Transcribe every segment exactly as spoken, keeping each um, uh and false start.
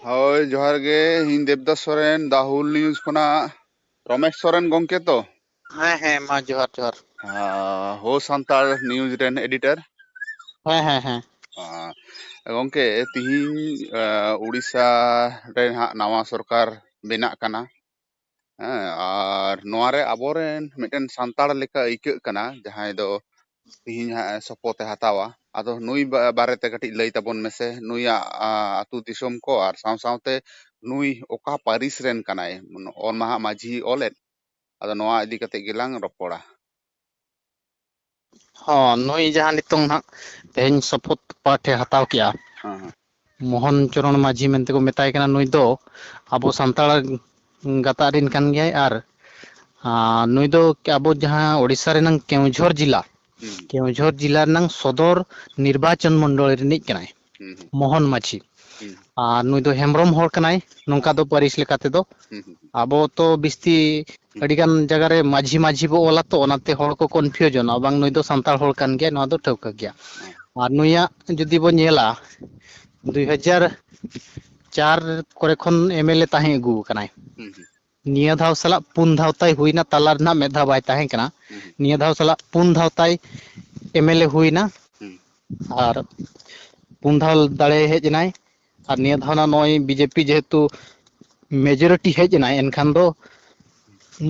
ᱦᱳᱭ, ᱡᱚᱦᱟᱨ ᱜᱮ᱾ ᱤᱧ ᱫᱮᱵᱫᱟᱥ ᱥᱚᱨᱮᱱ, ᱫᱟ ᱦᱩᱞ ᱱᱤᱭᱩᱡᱽ ᱠᱷᱚᱱᱟᱜ᱾ ᱨᱚᱢᱮᱥ ᱥᱚᱨᱮᱱ ᱜᱚᱢᱠᱮ ᱛᱚ? ᱦᱮᱸ, ᱦᱮᱸ, ᱢᱟ ᱡᱚᱦᱟᱨ, ᱡᱚᱦᱟᱨ᱾ ᱟᱸ, ᱦᱳ ᱥᱟᱱᱛᱟᱲ ᱱᱤᱭᱩᱡᱽ ᱨᱮᱱ ᱮᱰᱤᱴᱚᱨ᱾ ᱦᱮᱸ, ᱦᱮᱸ, ᱦᱮᱸ᱾ ᱟᱸ, ᱜᱚᱢᱠᱮ, ᱛᱤᱦᱤᱧ, ᱟᱸ, ᱩᱲᱤᱥᱥᱟ ᱨᱮ ᱦᱟᱸᱜ ᱱᱟᱣᱟ ᱥᱚᱨᱠᱟᱨ ᱵᱮᱱᱟᱜ ᱠᱟᱱᱟ᱾ ᱦᱮᱸ, ᱟᱨ ᱱᱚᱣᱟ ᱨᱮ ᱟᱵᱚᱨᱮᱱ ᱢᱤᱫᱴᱮᱱ ᱥᱟᱱᱛᱟᱲ ᱞᱮᱠᱟ ᱟᱹᱭᱠᱟᱹᱜ ᱠᱟᱱᱟ, ᱡᱟᱦᱟᱸᱭ ᱫᱚ ᱛᱤᱦᱤᱧ ᱦᱟᱸᱜ ᱮ ᱥᱚᱯᱚᱛ ᱮ ᱦᱟᱛᱟᱣᱟ᱾ ᱟᱫᱚ ᱱᱩᱭ ᱵᱟ-, ᱵᱟᱨᱮᱛᱮ ᱠᱟᱹᱴᱤᱡ ᱞᱟᱹᱭ ᱛᱟᱵᱚᱱ ᱢᱮᱥᱮ, ᱱᱩᱭᱟᱜ, ᱟ, ᱟᱹᱛᱩ ᱫᱤᱥᱚᱢ ᱠᱚ ᱟᱨ ᱥᱟᱶ ᱥᱟᱶᱛᱮ ᱱᱩᱭ ᱚᱠᱟ ᱯᱟᱹᱨᱤᱥ ᱨᱮᱱ ᱠᱟᱱᱟᱭ? ᱚᱞ ᱢᱟ ᱦᱟᱸᱜ ᱢᱟᱹᱡᱷᱤᱭ ᱚᱞᱮᱫ, ᱟᱫᱚ ᱱᱚᱣᱟ ᱤᱫᱤ ᱠᱟᱛᱮ ᱜᱮᱞᱟᱝ ᱨᱚᱯᱚᱲᱟ᱾ ᱦᱚᱸ, ᱱᱩᱭ ᱡᱟᱦᱟᱸ ᱱᱤᱛᱚᱝ ᱱᱟᱦᱟᱜ ᱛᱮᱦᱮᱧ ᱥᱚᱯᱚᱛ ᱯᱟᱴ ᱮ ᱦᱟᱛᱟᱣ ᱠᱮᱜᱼᱟ, ᱦᱮᱸ, ᱦᱮᱸ᱾ ᱢᱳᱦᱚᱱ ᱪᱚᱨᱚᱬ ᱢᱟᱹᱡᱷᱤ ᱢᱮᱱᱛᱮ ᱠᱚ ᱢᱮᱛᱟᱭ ᱠᱟᱱᱟ, ᱱᱩᱭ ᱫᱚ ᱟᱵᱚ ᱥᱟᱱᱛᱟᱲ ᱜᱟᱛᱟᱜ ᱨᱤᱱ ᱠᱟᱱ ᱜᱮᱭᱟᱭ᱾ ᱟᱨ, ᱟᱸ, ᱱᱩᱭ ᱫᱚ ᱟᱵᱚ ᱡᱟᱦᱟᱸ ᱳᱰᱤᱥᱟ ᱨᱮᱱᱟᱝ ᱠᱮᱣᱚᱱᱡᱷᱚᱨ ᱡᱮᱞᱟ, ᱦᱩᱸ᱾ ᱠᱮᱣᱚᱱᱡᱷᱚᱨ ᱡᱮᱞᱟ ᱨᱮᱱᱟᱝ ᱥᱚᱫᱚᱨ ᱱᱤᱨᱵᱟᱪᱚᱱ ᱢᱚᱱᱰᱚᱞ ᱨᱤᱱᱤᱡ ᱠᱟᱱᱟᱭ, ᱦᱩᱸ, ᱦᱩᱸ᱾ ᱢᱳᱦᱚᱱ ᱢᱟᱹᱡᱷᱤ᱾ ᱦᱩᱸ᱾ ᱟᱨ ᱱᱩᱭ ᱫᱚ ᱦᱮᱢᱵᱨᱚᱢ ᱦᱚᱲ ᱠᱟᱱᱟᱭ, ᱱᱚᱝᱠᱟ ᱫᱚ ᱯᱟᱹᱨᱤᱥ ᱞᱮᱠᱟ ᱛᱮᱫᱚ᱾ ᱦᱩᱸ, ᱦᱩᱸ, ᱦᱩᱸ᱾ ᱟᱵᱚ ᱛᱚ ᱵᱤᱥᱛᱤ ᱦᱩᱸ᱾ ᱟᱹᱰᱤ ᱜᱟᱱ ᱡᱟᱭᱜᱟ ᱨᱮ ᱢᱟᱹᱡᱷᱤ ᱢᱟᱹᱡᱷᱤ ᱵᱚ ᱚᱞᱟ, ᱛᱚ ᱚᱱᱟᱛᱮ ᱦᱚᱲ ᱠᱚ ᱠᱚᱱᱯᱷᱤᱭᱩᱡᱚᱱᱚᱜᱼᱟ, ᱵᱟᱝ ᱱᱩᱭ ᱫᱚ ᱥᱟᱱᱛᱟᱲ ᱦᱚᱲ ᱠᱟᱱ ᱜᱮᱭᱟᱭ, ᱱᱚᱣᱟ ᱫᱚ ᱴᱷᱟᱹᱣᱠᱟᱹ ᱜᱮᱭᱟ᱾ ᱦᱩᱸ᱾ ᱟᱨ ᱱᱩᱭᱟᱜ ᱡᱩᱫᱤ ᱵᱚ ᱧᱮᱞᱟ, ᱫᱩᱭ ᱦᱟᱡᱟᱨ ᱪᱟᱨ ᱠᱚᱨᱮ ᱠᱷᱚᱱ ᱮᱢ ᱮᱞ ᱮ ᱛᱟᱦᱮᱸ ᱟᱹᱜᱩ ᱟᱠᱟᱱᱟᱭ᱾ ᱦᱩᱸ, ᱦᱩᱸ᱾ ᱱᱤᱭᱟᱹ ᱫᱷᱟᱣ ᱥᱟᱞᱟᱜ ᱯᱩᱱ ᱫᱷᱟᱣ ᱛᱟᱭ ᱦᱩᱭᱱᱟ, ᱛᱟᱞᱟ ᱨᱮᱱᱟᱜ ᱢᱤᱫ ᱫᱷᱟᱣ ᱵᱟᱭ ᱛᱟᱦᱮᱸ ᱠᱟᱱᱟ᱾ ᱦᱩᱸ, ᱦᱩᱸ᱾ ᱱᱤᱭᱟᱹ ᱫᱷᱟᱣ ᱥᱟᱞᱟᱜ ᱯᱩᱱ ᱫᱷᱟᱣ ᱛᱟᱭ ᱮᱢ ᱮᱞ ᱮ ᱦᱩᱭᱱᱟ᱾ ᱦᱩᱸ᱾ ᱟᱨ ᱯᱩᱱ ᱫᱷᱟᱣ ᱫᱟᱲᱮ ᱦᱮᱡ ᱮᱱᱟᱭ᱾ ᱟᱨ ᱱᱤᱭᱟᱹ ᱫᱷᱟᱣ ᱱᱟ ᱱᱚᱜᱼᱚᱭ ᱵᱤ ᱡᱮ ᱯᱤ ᱡᱮᱦᱮᱛᱩ ᱢᱮᱡᱚᱨᱤᱴᱤ ᱦᱮᱡ ᱮᱱᱟᱭ, ᱮᱱᱠᱷᱟᱱ ᱫᱚ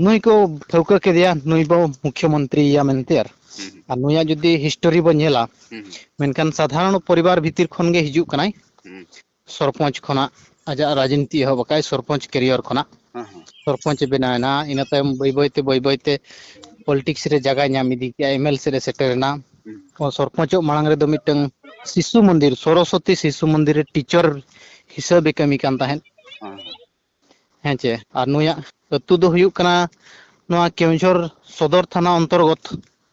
ᱱᱩᱭ ᱠᱚ ᱴᱷᱟᱹᱣᱠᱟᱹ ᱠᱮᱫᱮᱭᱟ, ᱱᱩᱭ ᱵᱚ ᱢᱩᱠᱷᱭᱚᱢᱚᱱᱛᱨᱤᱭᱟ ᱢᱮᱱᱛᱮ᱾ ᱟᱨ, ᱦᱩᱸ, ᱦᱩᱸ᱾ ᱟᱨ ᱱᱩᱭᱟᱜ ᱡᱩᱫᱤ ᱦᱤᱥᱴᱳᱨᱤ ᱵᱚ ᱧᱮᱞᱟ, ᱦᱩᱸ, ᱦᱩᱸ᱾ ᱢᱮᱱᱠᱷᱟᱱ ᱥᱟᱫᱷᱟᱨᱚᱱ ᱯᱚᱨᱤᱵᱟᱨ ᱵᱷᱤᱛᱤᱨ ᱠᱷᱚᱱ ᱜᱮ ᱦᱤᱡᱩᱜ ᱠᱟᱱᱟᱭ᱾ ᱦᱩᱸ᱾ ᱥᱚᱨᱯᱚᱧᱪ ᱠᱷᱚᱱᱟᱜ ᱟᱡᱟᱜ ᱨᱟᱡᱽᱱᱤᱛᱤ ᱮᱦᱚᱵ ᱟᱠᱟᱫ, ᱥᱚᱨᱯᱚᱧᱪ ᱠᱮᱨᱤᱭᱚᱨ ᱠᱷᱚᱱᱟᱜ᱾ ᱦᱮᱸ, ᱦᱮᱸ᱾ ᱥᱚᱨᱯᱚᱧᱪ ᱮ ᱵᱮᱱᱟᱣ ᱮᱱᱟ, ᱤᱱᱟᱹ ᱛᱟᱭᱚᱢ ᱵᱟᱹᱭ ᱵᱟᱹᱭ ᱛᱮ, ᱵᱟᱹᱭ ᱵᱟᱹᱭ ᱛᱮ ᱯᱚᱞᱤᱴᱤᱠᱥ ᱨᱮ ᱡᱟᱭᱜᱟᱭ ᱧᱟᱢ ᱤᱫᱤ ᱠᱮᱜᱼᱟ, ᱮᱢ ᱮᱞ ᱥᱤ ᱨᱮ ᱥᱮᱴᱮᱨ ᱮᱱᱟ᱾ ᱦᱩᱸ᱾ ᱚ, ᱥᱚᱨᱯᱚᱧᱪᱚᱜ ᱢᱟᱲᱟᱝ ᱨᱮᱫᱚ ᱢᱤᱫᱴᱟᱝ ᱥᱤᱥᱩ ᱢᱚᱱᱫᱤᱨ, ᱥᱚᱨᱚᱥᱚᱛᱤ ᱥᱤᱥᱩ ᱢᱚᱱᱫᱤᱨ ᱨᱮ ᱴᱤᱪᱟᱨ ᱦᱤᱥᱟᱹᱵ ᱮ ᱠᱟᱹᱢᱤ ᱠᱟᱱ ᱛᱟᱦᱮᱸᱫ᱾ ᱦᱮᱸ, ᱦᱮᱸ᱾ ᱦᱮᱸ ᱪᱮ? ᱟᱨ ᱱᱩᱭᱟᱜ ᱟᱹᱛᱩ ᱫᱚ ᱦᱩᱭᱩᱜ ᱠᱟᱱᱟ ᱱᱚᱣᱟ ᱠᱮᱣᱚᱱᱡᱷᱚᱨ ᱥᱚᱫᱚᱨ ᱛᱷᱟᱱᱟ ᱚᱱᱛᱚᱨᱜᱚᱛ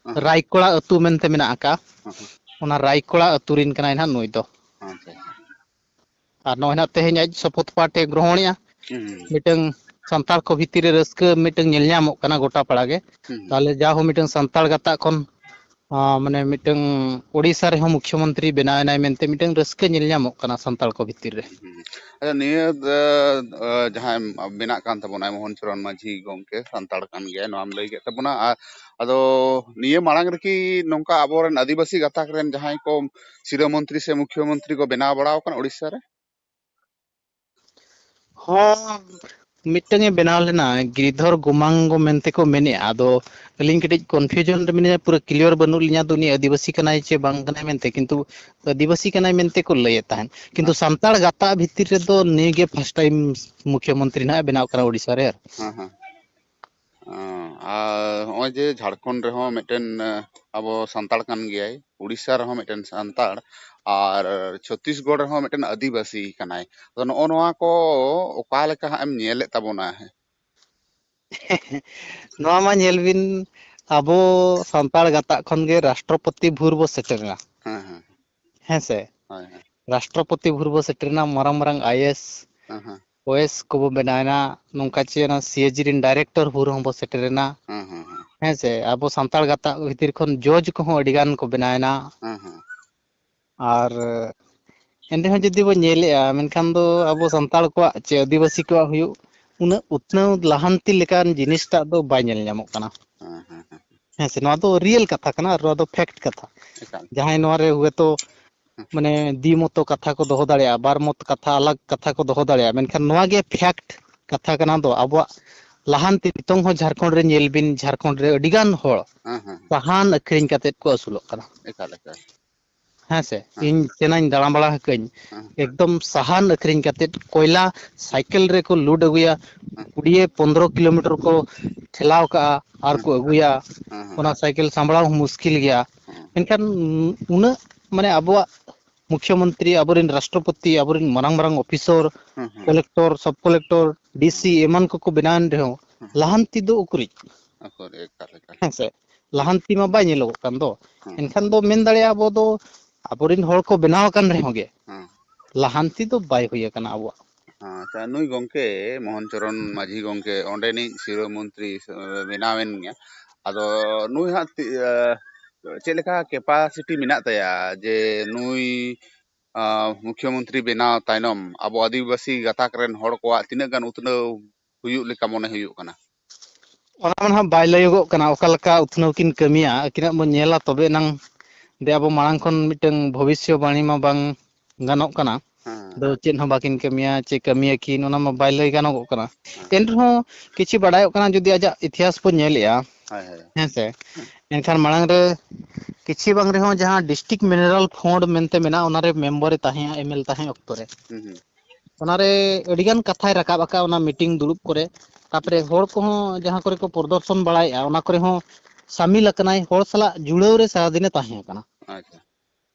ᱦᱮᱸ, ᱦᱮᱸ᱾ ᱨᱟᱭᱠᱚᱲᱟ ᱟᱹᱛᱩ ᱢᱮᱱᱛᱮ ᱢᱮᱱᱟᱜ ᱟᱠᱟᱫ᱾ ᱦᱮᱸ, ᱦᱮᱸ᱾ ᱚᱱᱟ ᱨᱟᱭᱠᱚᱲᱟ ᱟᱹᱛᱩ ᱨᱤᱱ ᱠᱟᱱᱟᱭ ᱱᱟᱦᱟᱜ ᱱᱩᱭ ᱫᱚ᱾ ᱟᱪᱪᱷᱟ, ᱟᱪᱪᱷᱟ᱾ ᱟᱨ ᱱᱚᱜᱼᱚᱭ ᱱᱟᱦᱟᱜ ᱛᱮᱦᱮᱧ ᱟᱡ ᱥᱚᱯᱚᱛ ᱯᱟᱴ ᱮ ᱜᱨᱚᱦᱚᱱᱮᱜᱼᱟ᱾ ᱦᱩᱸ, ᱦᱩᱸ᱾ ᱢᱤᱫᱴᱟᱝ ᱥᱟᱱᱛᱟᱲ ᱠᱚ ᱵᱷᱤᱛᱤᱨ ᱨᱮ ᱨᱟᱹᱥᱠᱟᱹ ᱢᱤᱫᱴᱟᱝ ᱧᱮᱞ ᱧᱟᱢᱚᱜ ᱠᱟᱱᱟ ᱜᱚᱴᱟ ᱯᱟᱲᱟ ᱜᱮ᱾ ᱦᱩᱸ, ᱦᱩᱸ᱾ ᱛᱟᱦᱚᱞᱮ ᱡᱟ ᱦᱚᱸ ᱢᱤᱫᱴᱟᱝ ᱥᱟᱱᱛᱟᱲ ᱜᱟᱛᱟᱜ ᱠᱷᱚᱱ ᱟᱸ, ᱢᱟᱱᱮ ᱢᱤᱫᱴᱟᱝ ᱳᱰᱤᱥᱟ ᱨᱮᱦᱚᱸ ᱢᱩᱠᱷᱭᱚᱢᱚᱱᱛᱨᱤ ᱵᱮᱱᱟᱣ ᱮᱱᱟᱭ ᱢᱮᱱᱛᱮ ᱢᱤᱫᱴᱟᱝ ᱨᱟᱹᱥᱠᱟᱹ ᱧᱮᱞ ᱧᱟᱢᱚᱜ ᱠᱟᱱᱟ ᱥᱟᱱᱛᱟᱲ ᱠᱚ ᱵᱷᱤᱛᱤᱨ ᱨᱮ᱾ ᱦᱩᱸ᱾ ᱟᱪᱪᱷᱟ, ᱱᱤᱭᱟᱹ, ᱮ, ᱮ, ᱡᱟᱦᱟᱸᱭ ᱵᱮᱱᱟᱜ ᱠᱟᱱ ᱛᱟᱵᱚᱱᱟᱭ ᱢᱳᱦᱚᱱ ᱪᱚᱨᱚᱱ ᱢᱟᱹᱡᱷᱤ ᱜᱚᱢᱠᱮ, ᱥᱟᱱᱛᱟᱲ ᱠᱟᱱ ᱜᱮᱭᱟᱭ, ᱱᱚᱣᱟᱢ ᱞᱟᱹᱭ ᱠᱮᱫ ᱛᱟᱵᱚᱱᱟ᱾ ᱟᱨ ᱟᱫᱚ ᱱᱤᱭᱟᱹ ᱢᱟᱲᱟᱝ ᱨᱮᱠᱤ ᱱᱚᱝᱠᱟ ᱟᱵᱚᱨᱮᱱ ᱟᱹᱫᱤᱵᱟᱹᱥᱤ ᱜᱟᱛᱟᱠ ᱨᱮᱱ ᱡᱟᱦᱟᱸᱭ ᱠᱚ ᱥᱤᱨᱟᱹ ᱢᱚᱱᱛᱨᱤ ᱥᱮ ᱢᱩᱠᱷᱭᱚᱢᱚᱱᱛᱨᱤ ᱠᱚ ᱵᱮᱱᱟᱣ ᱵᱟᱲᱟ ᱟᱠᱟᱱᱟ ᱳᱰᱤᱥᱟ ᱨᱮ? ᱦᱚᱸ, ᱢᱤᱫᱴᱟᱝ ᱮ ᱵᱮᱱᱟᱣ ᱞᱮᱱᱟ, ᱜᱤᱨᱤᱫᱷᱚᱨ ᱜᱳᱢᱟᱝᱜᱚ ᱢᱮᱱᱛᱮ ᱠᱚ ᱢᱮᱱᱮᱜᱼᱟ᱾ ᱟᱫᱚ ᱟᱹᱞᱤᱧ ᱠᱟᱹᱴᱤᱡ confusion ᱨᱮ ᱢᱮᱱᱟᱹᱧᱟ, ᱯᱩᱨᱟᱹ clear ᱵᱟᱹᱱᱩᱜ ᱞᱤᱧᱟ, ᱫᱚ ᱩᱱᱤ ᱟᱹᱫᱤᱵᱟᱹᱥᱤ ᱠᱟᱱᱟᱭ ᱪᱮ ᱵᱟᱝ ᱠᱟᱱᱟᱭ ᱢᱮᱱᱛᱮ, ᱠᱤᱱᱛᱩ ᱟᱹᱫᱤᱵᱟᱹᱥᱤ ᱠᱟᱱᱟᱭ ᱢᱮᱱᱛᱮ ᱠᱚ ᱞᱟᱹᱭᱮᱫ ᱛᱟᱦᱮᱸᱫ᱾ ᱠᱤᱱᱛᱩ ᱟᱪᱪᱷᱟ᱾ ᱥᱟᱱᱛᱟᱲ ᱜᱟᱛᱟᱠ ᱵᱷᱤᱛᱤᱨ ᱨᱮᱫᱚ ᱱᱩᱭ ᱜᱮ first time ᱢᱩᱠᱷᱭᱚᱢᱚᱱᱛᱨᱤ ᱱᱟᱦᱟᱜ ᱮ ᱵᱮᱱᱟᱣ ᱠᱟᱱᱟ ᱳᱰᱤᱥᱟ ᱨᱮ᱾ ᱦᱮᱸ, ᱦᱮᱸ᱾ ᱟᱨ ᱦᱚᱸᱜᱼᱚᱭ ᱡᱮ ᱡᱷᱟᱲᱠᱷᱚᱸᱰ ᱨᱮᱦᱚᱸ ᱢᱤᱫᱴᱮᱱ, ᱮ, ᱟᱵᱚ ᱥᱟᱱᱛᱟᱲ ᱠᱟᱱ ᱜᱮᱭᱟᱭ, ᱩᱲᱤᱥᱥᱟ ᱨᱮᱦᱚᱸ ᱢᱤᱫᱴᱮᱱ ᱥᱟᱱᱛᱟᱲ, ᱟᱨ ᱪᱷᱚᱛᱛᱤᱥᱜᱚᱲ ᱨᱮᱦᱚᱸ ᱢᱤᱫᱴᱮᱱ ᱟᱹᱫᱤᱵᱟᱹᱥᱤ ᱠᱟᱱᱟᱭ᱾ ᱟᱫᱚ ᱱᱚᱜᱼᱚ ᱱᱚᱣᱟ ᱠᱚ ᱚᱠᱟ ᱞᱮᱠᱟ ᱦᱟᱸᱜ ᱮᱢ ᱧᱮᱞᱮᱫ ᱛᱟᱵᱚᱱᱟ? ᱱᱚᱣᱟ ᱢᱟ ᱧᱮᱞ ᱵᱤᱱ, ᱟᱵᱚ ᱥᱟᱱᱛᱟᱲ ᱜᱟᱛᱟᱠ ᱠᱷᱚᱱ ᱜᱮ ᱨᱟᱥᱴᱨᱚᱯᱚᱛᱤ ᱵᱷᱩᱨ ᱵᱚ ᱥᱮᱴᱮᱨ ᱮᱱᱟ᱾ ᱦᱮᱸ, ᱦᱮᱸ᱾ ᱦᱮᱸ ᱥᱮ? ᱦᱳᱭ, ᱦᱳᱭ᱾ ᱨᱟᱥᱴᱨᱚᱯᱚᱛᱤ ᱵᱷᱩᱨ ᱵᱚ ᱥᱮᱴᱮᱨ ᱮᱱᱟ, ᱢᱟᱨᱟᱝ ᱢᱟᱨᱟᱝ ᱟᱭ ᱮ ᱮᱥ, ᱦᱮᱸ, ᱦᱮᱸ᱾ ᱳᱭᱮᱥ ᱠᱚᱵᱚ ᱵᱮᱱᱟᱣ ᱮᱱᱟ, ᱱᱚᱝᱠᱟ ᱪᱮ ᱚᱱᱟ ᱥᱤ ᱮ ᱡᱤ ᱨᱮᱱ director ᱦᱩᱨ ᱦᱚᱸᱵᱚ ᱥᱮᱴᱮᱨ ᱮᱱᱟ᱾ ᱦᱮᱸ, ᱦᱮᱸ, ᱦᱮᱸ᱾ ᱦᱮᱸ ᱥᱮ? ᱟᱵᱚ ᱥᱟᱱᱛᱟᱲ ᱜᱟᱛᱟᱠ ᱵᱷᱤᱛᱤᱨ ᱠᱷᱚᱱ judge ᱠᱚᱦᱚᱸ ᱟᱹᱰᱤ ᱜᱟᱱ ᱠᱚ ᱵᱮᱱᱟᱣ ᱮᱱᱟ᱾ ᱦᱮᱸ, ᱦᱮᱸ᱾ ᱟᱨ ᱮᱱᱨᱮᱦᱚᱸ ᱡᱩᱫᱤ ᱵᱚ ᱧᱮᱞᱮᱜᱼᱟ, ᱢᱮᱱᱠᱷᱟᱱ ᱫᱚ ᱟᱵᱚ ᱥᱟᱱᱛᱟᱲ ᱠᱚᱣᱟᱜ ᱪᱮ ᱟᱹᱫᱤᱵᱟᱹᱥᱤ ᱠᱚᱣᱟᱜ ᱦᱩᱭᱩᱜ, ᱩᱱᱟᱹᱜ ᱩᱛᱱᱟᱹᱣ ᱞᱟᱦᱟᱱᱛᱤ ᱞᱮᱠᱟᱱ ᱡᱤᱱᱤᱥᱴᱟᱜ ᱫᱚ ᱵᱟᱭ ᱧᱮᱞ ᱧᱟᱢᱚᱜ ᱠᱟᱱᱟ᱾ ᱦᱮᱸ, ᱦᱮᱸ, ᱦᱮᱸ᱾ ᱦᱮᱸ ᱥᱮ, ᱱᱚᱣᱟ ᱫᱚ real ᱠᱟᱛᱷᱟ ᱠᱟᱱᱟ ᱟᱨ ᱱᱚᱣᱟ ᱫᱚ fact ᱠᱟᱛᱷᱟ᱾ ᱮᱠᱟᱞ᱾ ᱡᱟᱦᱟᱸᱭ ᱱᱚᱣᱟ ᱨᱮ ᱦᱚᱭᱛᱳ ᱦᱮᱸ᱾ ᱢᱟᱱᱮ ᱫᱤ ᱢᱚᱛᱚ ᱠᱟᱛᱷᱟ ᱠᱚ ᱫᱚᱦᱚ ᱫᱟᱲᱮᱭᱟᱜᱼᱟ, ᱵᱟᱨ ᱢᱚᱛ ᱠᱟᱛᱷᱟ, ᱟᱞᱟᱜᱽ ᱠᱟᱛᱷᱟ ᱠᱚ ᱫᱚᱦᱚ ᱫᱟᱲᱮᱭᱟᱜᱼᱟ, ᱢᱮᱱᱠᱷᱟᱱ ᱱᱚᱣᱟ ᱜᱮ fact ᱠᱟᱛᱷᱟ ᱠᱟᱱᱟ ᱫᱚ᱾ ᱟᱵᱚᱣᱟᱜ ᱞᱟᱦᱟᱱᱛᱤ ᱱᱤᱛᱚᱝ ᱦᱚᱸ ᱡᱷᱟᱲᱠᱷᱚᱸᱰ ᱨᱮ ᱧᱮᱞ ᱵᱤᱱ, ᱡᱷᱟᱲᱠᱷᱚᱸᱰ ᱨᱮ ᱟᱹᱰᱤ ᱜᱟᱱ ᱦᱚᱲ ᱦᱮᱸ, ᱦᱮᱸ, ᱦᱮᱸ᱾ ᱥᱟᱦᱟᱱ ᱟᱹᱠᱷᱨᱤᱧ ᱠᱟᱛᱮᱫ ᱠᱚ ᱟᱹᱥᱩᱞᱚᱜ ᱠᱟᱱᱟ᱾ ᱮᱠᱟᱞ, ᱮᱠᱟᱞ᱾ ᱦᱮᱸ ᱥᱮ? ᱦᱮᱸ᱾ ᱤᱧ ᱪᱮᱱᱟᱧ ᱫᱟᱬᱟ ᱵᱟᱲᱟ ᱟᱠᱟᱫᱟᱹᱧ, ᱦᱮᱸ᱾ ᱮᱠᱫᱚᱢ ᱥᱟᱦᱟᱱ ᱟᱹᱠᱷᱨᱤᱧ ᱠᱟᱛᱮᱫ ᱠᱚᱭᱞᱟ ᱥᱟᱭᱠᱮᱞ ᱨᱮᱠᱚ load ᱟᱹᱜᱩᱭᱟ, ᱦᱮᱸ᱾ ᱠᱩᱲᱤᱭᱮ ᱯᱚᱱᱫᱽᱨᱚ ᱠᱤᱞᱳᱢᱤᱴᱟᱨ ᱠᱚ ᱴᱷᱮᱞᱟᱣ ᱠᱟᱜᱼᱟ ᱟᱨ ᱦᱮᱸ᱾ ᱠᱚ ᱟᱹᱜᱩᱭᱟ᱾ ᱦᱮᱸ, ᱦᱮᱸ᱾ ᱚᱱᱟ ᱥᱟᱭᱠᱮᱞ ᱥᱟᱢᱵᱲᱟᱣ ᱦᱚᱸ ᱢᱩᱥᱠᱤᱞ ᱜᱮᱭᱟ᱾ ᱦᱮᱸ᱾ ᱢᱮᱱᱠᱷᱟᱱ ᱩᱱᱟᱹᱜ ᱢᱟᱱᱮ ᱟᱵᱚᱣᱟᱜ ᱢᱩᱠᱷᱭᱚᱢᱚᱱᱛᱨᱤ, ᱟᱵᱚᱨᱮᱱ ᱨᱟᱥᱴᱨᱚᱯᱚᱛᱤ, ᱟᱵᱚᱨᱮᱱ ᱢᱟᱨᱟᱝ ᱢᱟᱨᱟᱝ ᱚᱯᱷᱤᱥᱚᱨ, ᱦᱮᱸ, ᱦᱮᱸ᱾ ᱠᱚᱞᱮᱠᱴᱚᱨ, ᱥᱟᱵ ᱠᱚᱞᱮᱠᱴᱚᱨ, ᱰᱤ ᱥᱤ ᱦᱮᱸ᱾ ᱮᱢᱟᱱ ᱠᱚᱠᱚ ᱵᱮᱱᱟᱣᱮᱱ ᱨᱮᱦᱚᱸ ᱦᱮᱸ᱾ ᱞᱟᱦᱟᱱᱛᱤ ᱫᱚ ᱩᱠᱩᱨᱤᱡ? ᱩᱠᱩᱨ, ᱮᱠᱟᱞ, ᱮᱠᱟᱞ᱾ ᱦᱮᱸ ᱥᱮ? ᱦᱮᱸ᱾ ᱞᱟᱦᱟᱱᱛᱤ ᱢᱟ ᱵᱟᱭ ᱧᱮᱞᱚᱜᱚᱜ ᱠᱟᱱ ᱫᱚ᱾ ᱦᱮᱸ᱾ ᱮᱱᱠᱷᱟᱱ ᱫᱚ ᱢᱮᱱ ᱫᱟᱲᱮᱭᱟᱜᱼᱟ ᱟᱵᱚ ᱫᱚ ᱟᱵᱚᱨᱮᱱ ᱦᱚᱲ ᱠᱚ ᱵᱮᱱᱟᱣ ᱟᱠᱟᱱ ᱨᱮᱦᱚᱸ ᱜᱮ ᱦᱮᱸ᱾ ᱞᱟᱦᱟᱱᱛᱤ ᱫᱚ ᱵᱟᱭ ᱦᱩᱭ ᱟᱠᱟᱱᱟ ᱟᱵᱚᱣᱟᱜ᱾ ᱟᱪᱪᱷᱟ, ᱱᱩᱭ ᱜᱚᱢᱠᱮ, ᱢᱳᱦᱚᱱ ᱪᱚᱨᱚᱱ ᱢᱟᱹᱡᱷᱤ ᱜᱚᱢᱠᱮ, ᱚᱸᱰᱮᱱᱤᱡ ᱥᱤᱨᱟᱹ ᱢᱚᱱᱛᱨᱤ, ᱮ, ᱵᱮᱱᱟᱣᱮᱱ ᱜᱮᱭᱟ᱾ ᱟᱫᱚ ᱱᱩᱭ ᱦᱟᱸᱜ ᱛᱤ-, ᱮ, ᱪᱮᱫ ᱞᱮᱠᱟ capacity ᱢᱮᱱᱟᱜ ᱛᱟᱭᱟ ᱡᱮ ᱱᱩᱭ, ᱟᱸ, ᱢᱩᱠᱷᱭᱚᱢᱚᱱᱛᱨᱤ ᱵᱮᱱᱟᱣ ᱛᱟᱭᱱᱚᱢ ᱟᱵᱚ ᱟᱹᱫᱤᱵᱟᱹᱥᱤ ᱜᱟᱛᱟᱠ ᱨᱮᱱ ᱦᱚᱲ ᱠᱚᱣᱟᱜ ᱛᱤᱱᱟᱹᱜ ᱜᱟᱱ ᱩᱛᱱᱟᱹᱣ ᱦᱩᱭᱩᱜ ᱞᱮᱠᱟ ᱢᱚᱱᱮ ᱦᱩᱭᱩᱜ ᱠᱟᱱᱟ? ᱚᱱᱟ ᱢᱟ ᱱᱟᱦᱟᱜ ᱵᱟᱭ ᱞᱟᱹᱭᱚᱜᱚᱜ ᱠᱟᱱᱟ, ᱚᱠᱟ ᱞᱮᱠᱟ ᱩᱛᱱᱟᱹᱣ ᱠᱤᱱ ᱠᱟᱹᱢᱤᱭᱟ, ᱟᱹᱠᱤᱱᱟᱜ ᱵᱚᱱ ᱧᱮᱞᱟ, ᱛᱚᱵᱮ ᱮᱱᱟᱝ ᱫᱮ ᱟᱵᱚ ᱢᱟᱲᱟᱝ ᱠᱷᱚᱱ ᱢᱤᱫᱴᱟᱝ ᱵᱷᱚᱵᱤᱥᱥᱚᱵᱟᱬᱤ ᱢᱟ ᱵᱟᱝ ᱜᱟᱱᱚᱜ ᱠᱟᱱᱟ᱾ ᱦᱮᱸ᱾ ᱫᱚ ᱪᱮᱫ ᱦᱚᱸ ᱵᱟᱹᱠᱤᱱ ᱠᱟᱹᱢᱤᱭᱟ, ᱪᱮ ᱠᱟᱹᱢᱤᱭᱟᱠᱤᱱ, ᱚᱱᱟ ᱢᱟ ᱵᱟᱭ ᱞᱟᱹᱭ ᱜᱟᱱᱚᱜᱚᱜ ᱠᱟᱱᱟ᱾ ᱦᱮᱸ᱾ ᱮᱱ ᱨᱮᱦᱚᱸ ᱠᱤᱪᱷᱤ ᱵᱟᱰᱟᱭᱚᱜ ᱠᱟᱱᱟ, ᱡᱩᱫᱤ ᱟᱡᱟᱜ ᱤᱛᱤᱦᱟᱥ ᱵᱚᱱ ᱧᱮᱞᱮᱜᱼᱟ, ᱦᱳᱭ, ᱦᱳᱭ᱾ ᱦᱮᱸ ᱥᱮ? ᱦᱮᱸ᱾ ᱮᱱᱠᱷᱟᱱ ᱢᱟᱲᱟᱝ ᱨᱮ ᱠᱤᱪᱷᱤ ᱵᱟᱝ ᱨᱮᱦᱚᱸ ᱡᱟᱦᱟᱸ district mineral fund ᱢᱮᱱᱛᱮ ᱢᱮᱱᱟᱜᱼᱟ, ᱚᱱᱟ ᱨᱮ member ᱮ ᱛᱟᱦᱮᱸᱜᱼᱟ, MLA ᱛᱟᱦᱮᱸ ᱚᱠᱛᱚ ᱨᱮ᱾ ᱦᱩᱸ, ᱦᱩᱸ᱾ ᱚᱱᱟ ᱨᱮ ᱟᱹᱰᱤ ᱜᱟᱱ ᱠᱟᱛᱷᱟᱭ ᱨᱟᱠᱟᱵ ᱟᱠᱟᱫᱼᱟ ᱚᱱᱟ meeting ᱫᱩᱲᱩᱵ ᱠᱚᱨᱮ᱾ ᱛᱟᱯᱚᱨᱮ ᱦᱚᱲ ᱠᱚᱦᱚᱸ ᱡᱟᱦᱟᱸ ᱠᱚᱨᱮ ᱠᱚ ᱯᱨᱚᱫᱚᱨᱥᱚᱱ ᱵᱟᱲᱟᱭᱮᱫᱼᱟ, ᱚᱱᱟ ᱠᱚᱨᱮ ᱦᱚᱸ ᱥᱟᱢᱤᱞ ᱟᱠᱟᱱᱟᱭ, ᱦᱚᱲ ᱥᱟᱞᱟᱜ ᱡᱩᱲᱟᱹᱣ ᱨᱮ ᱥᱟᱨᱟᱫᱤᱱᱮ ᱛᱟᱦᱮᱸ ᱟᱠᱟᱱᱟ᱾ ᱟᱪᱪᱷᱟ᱾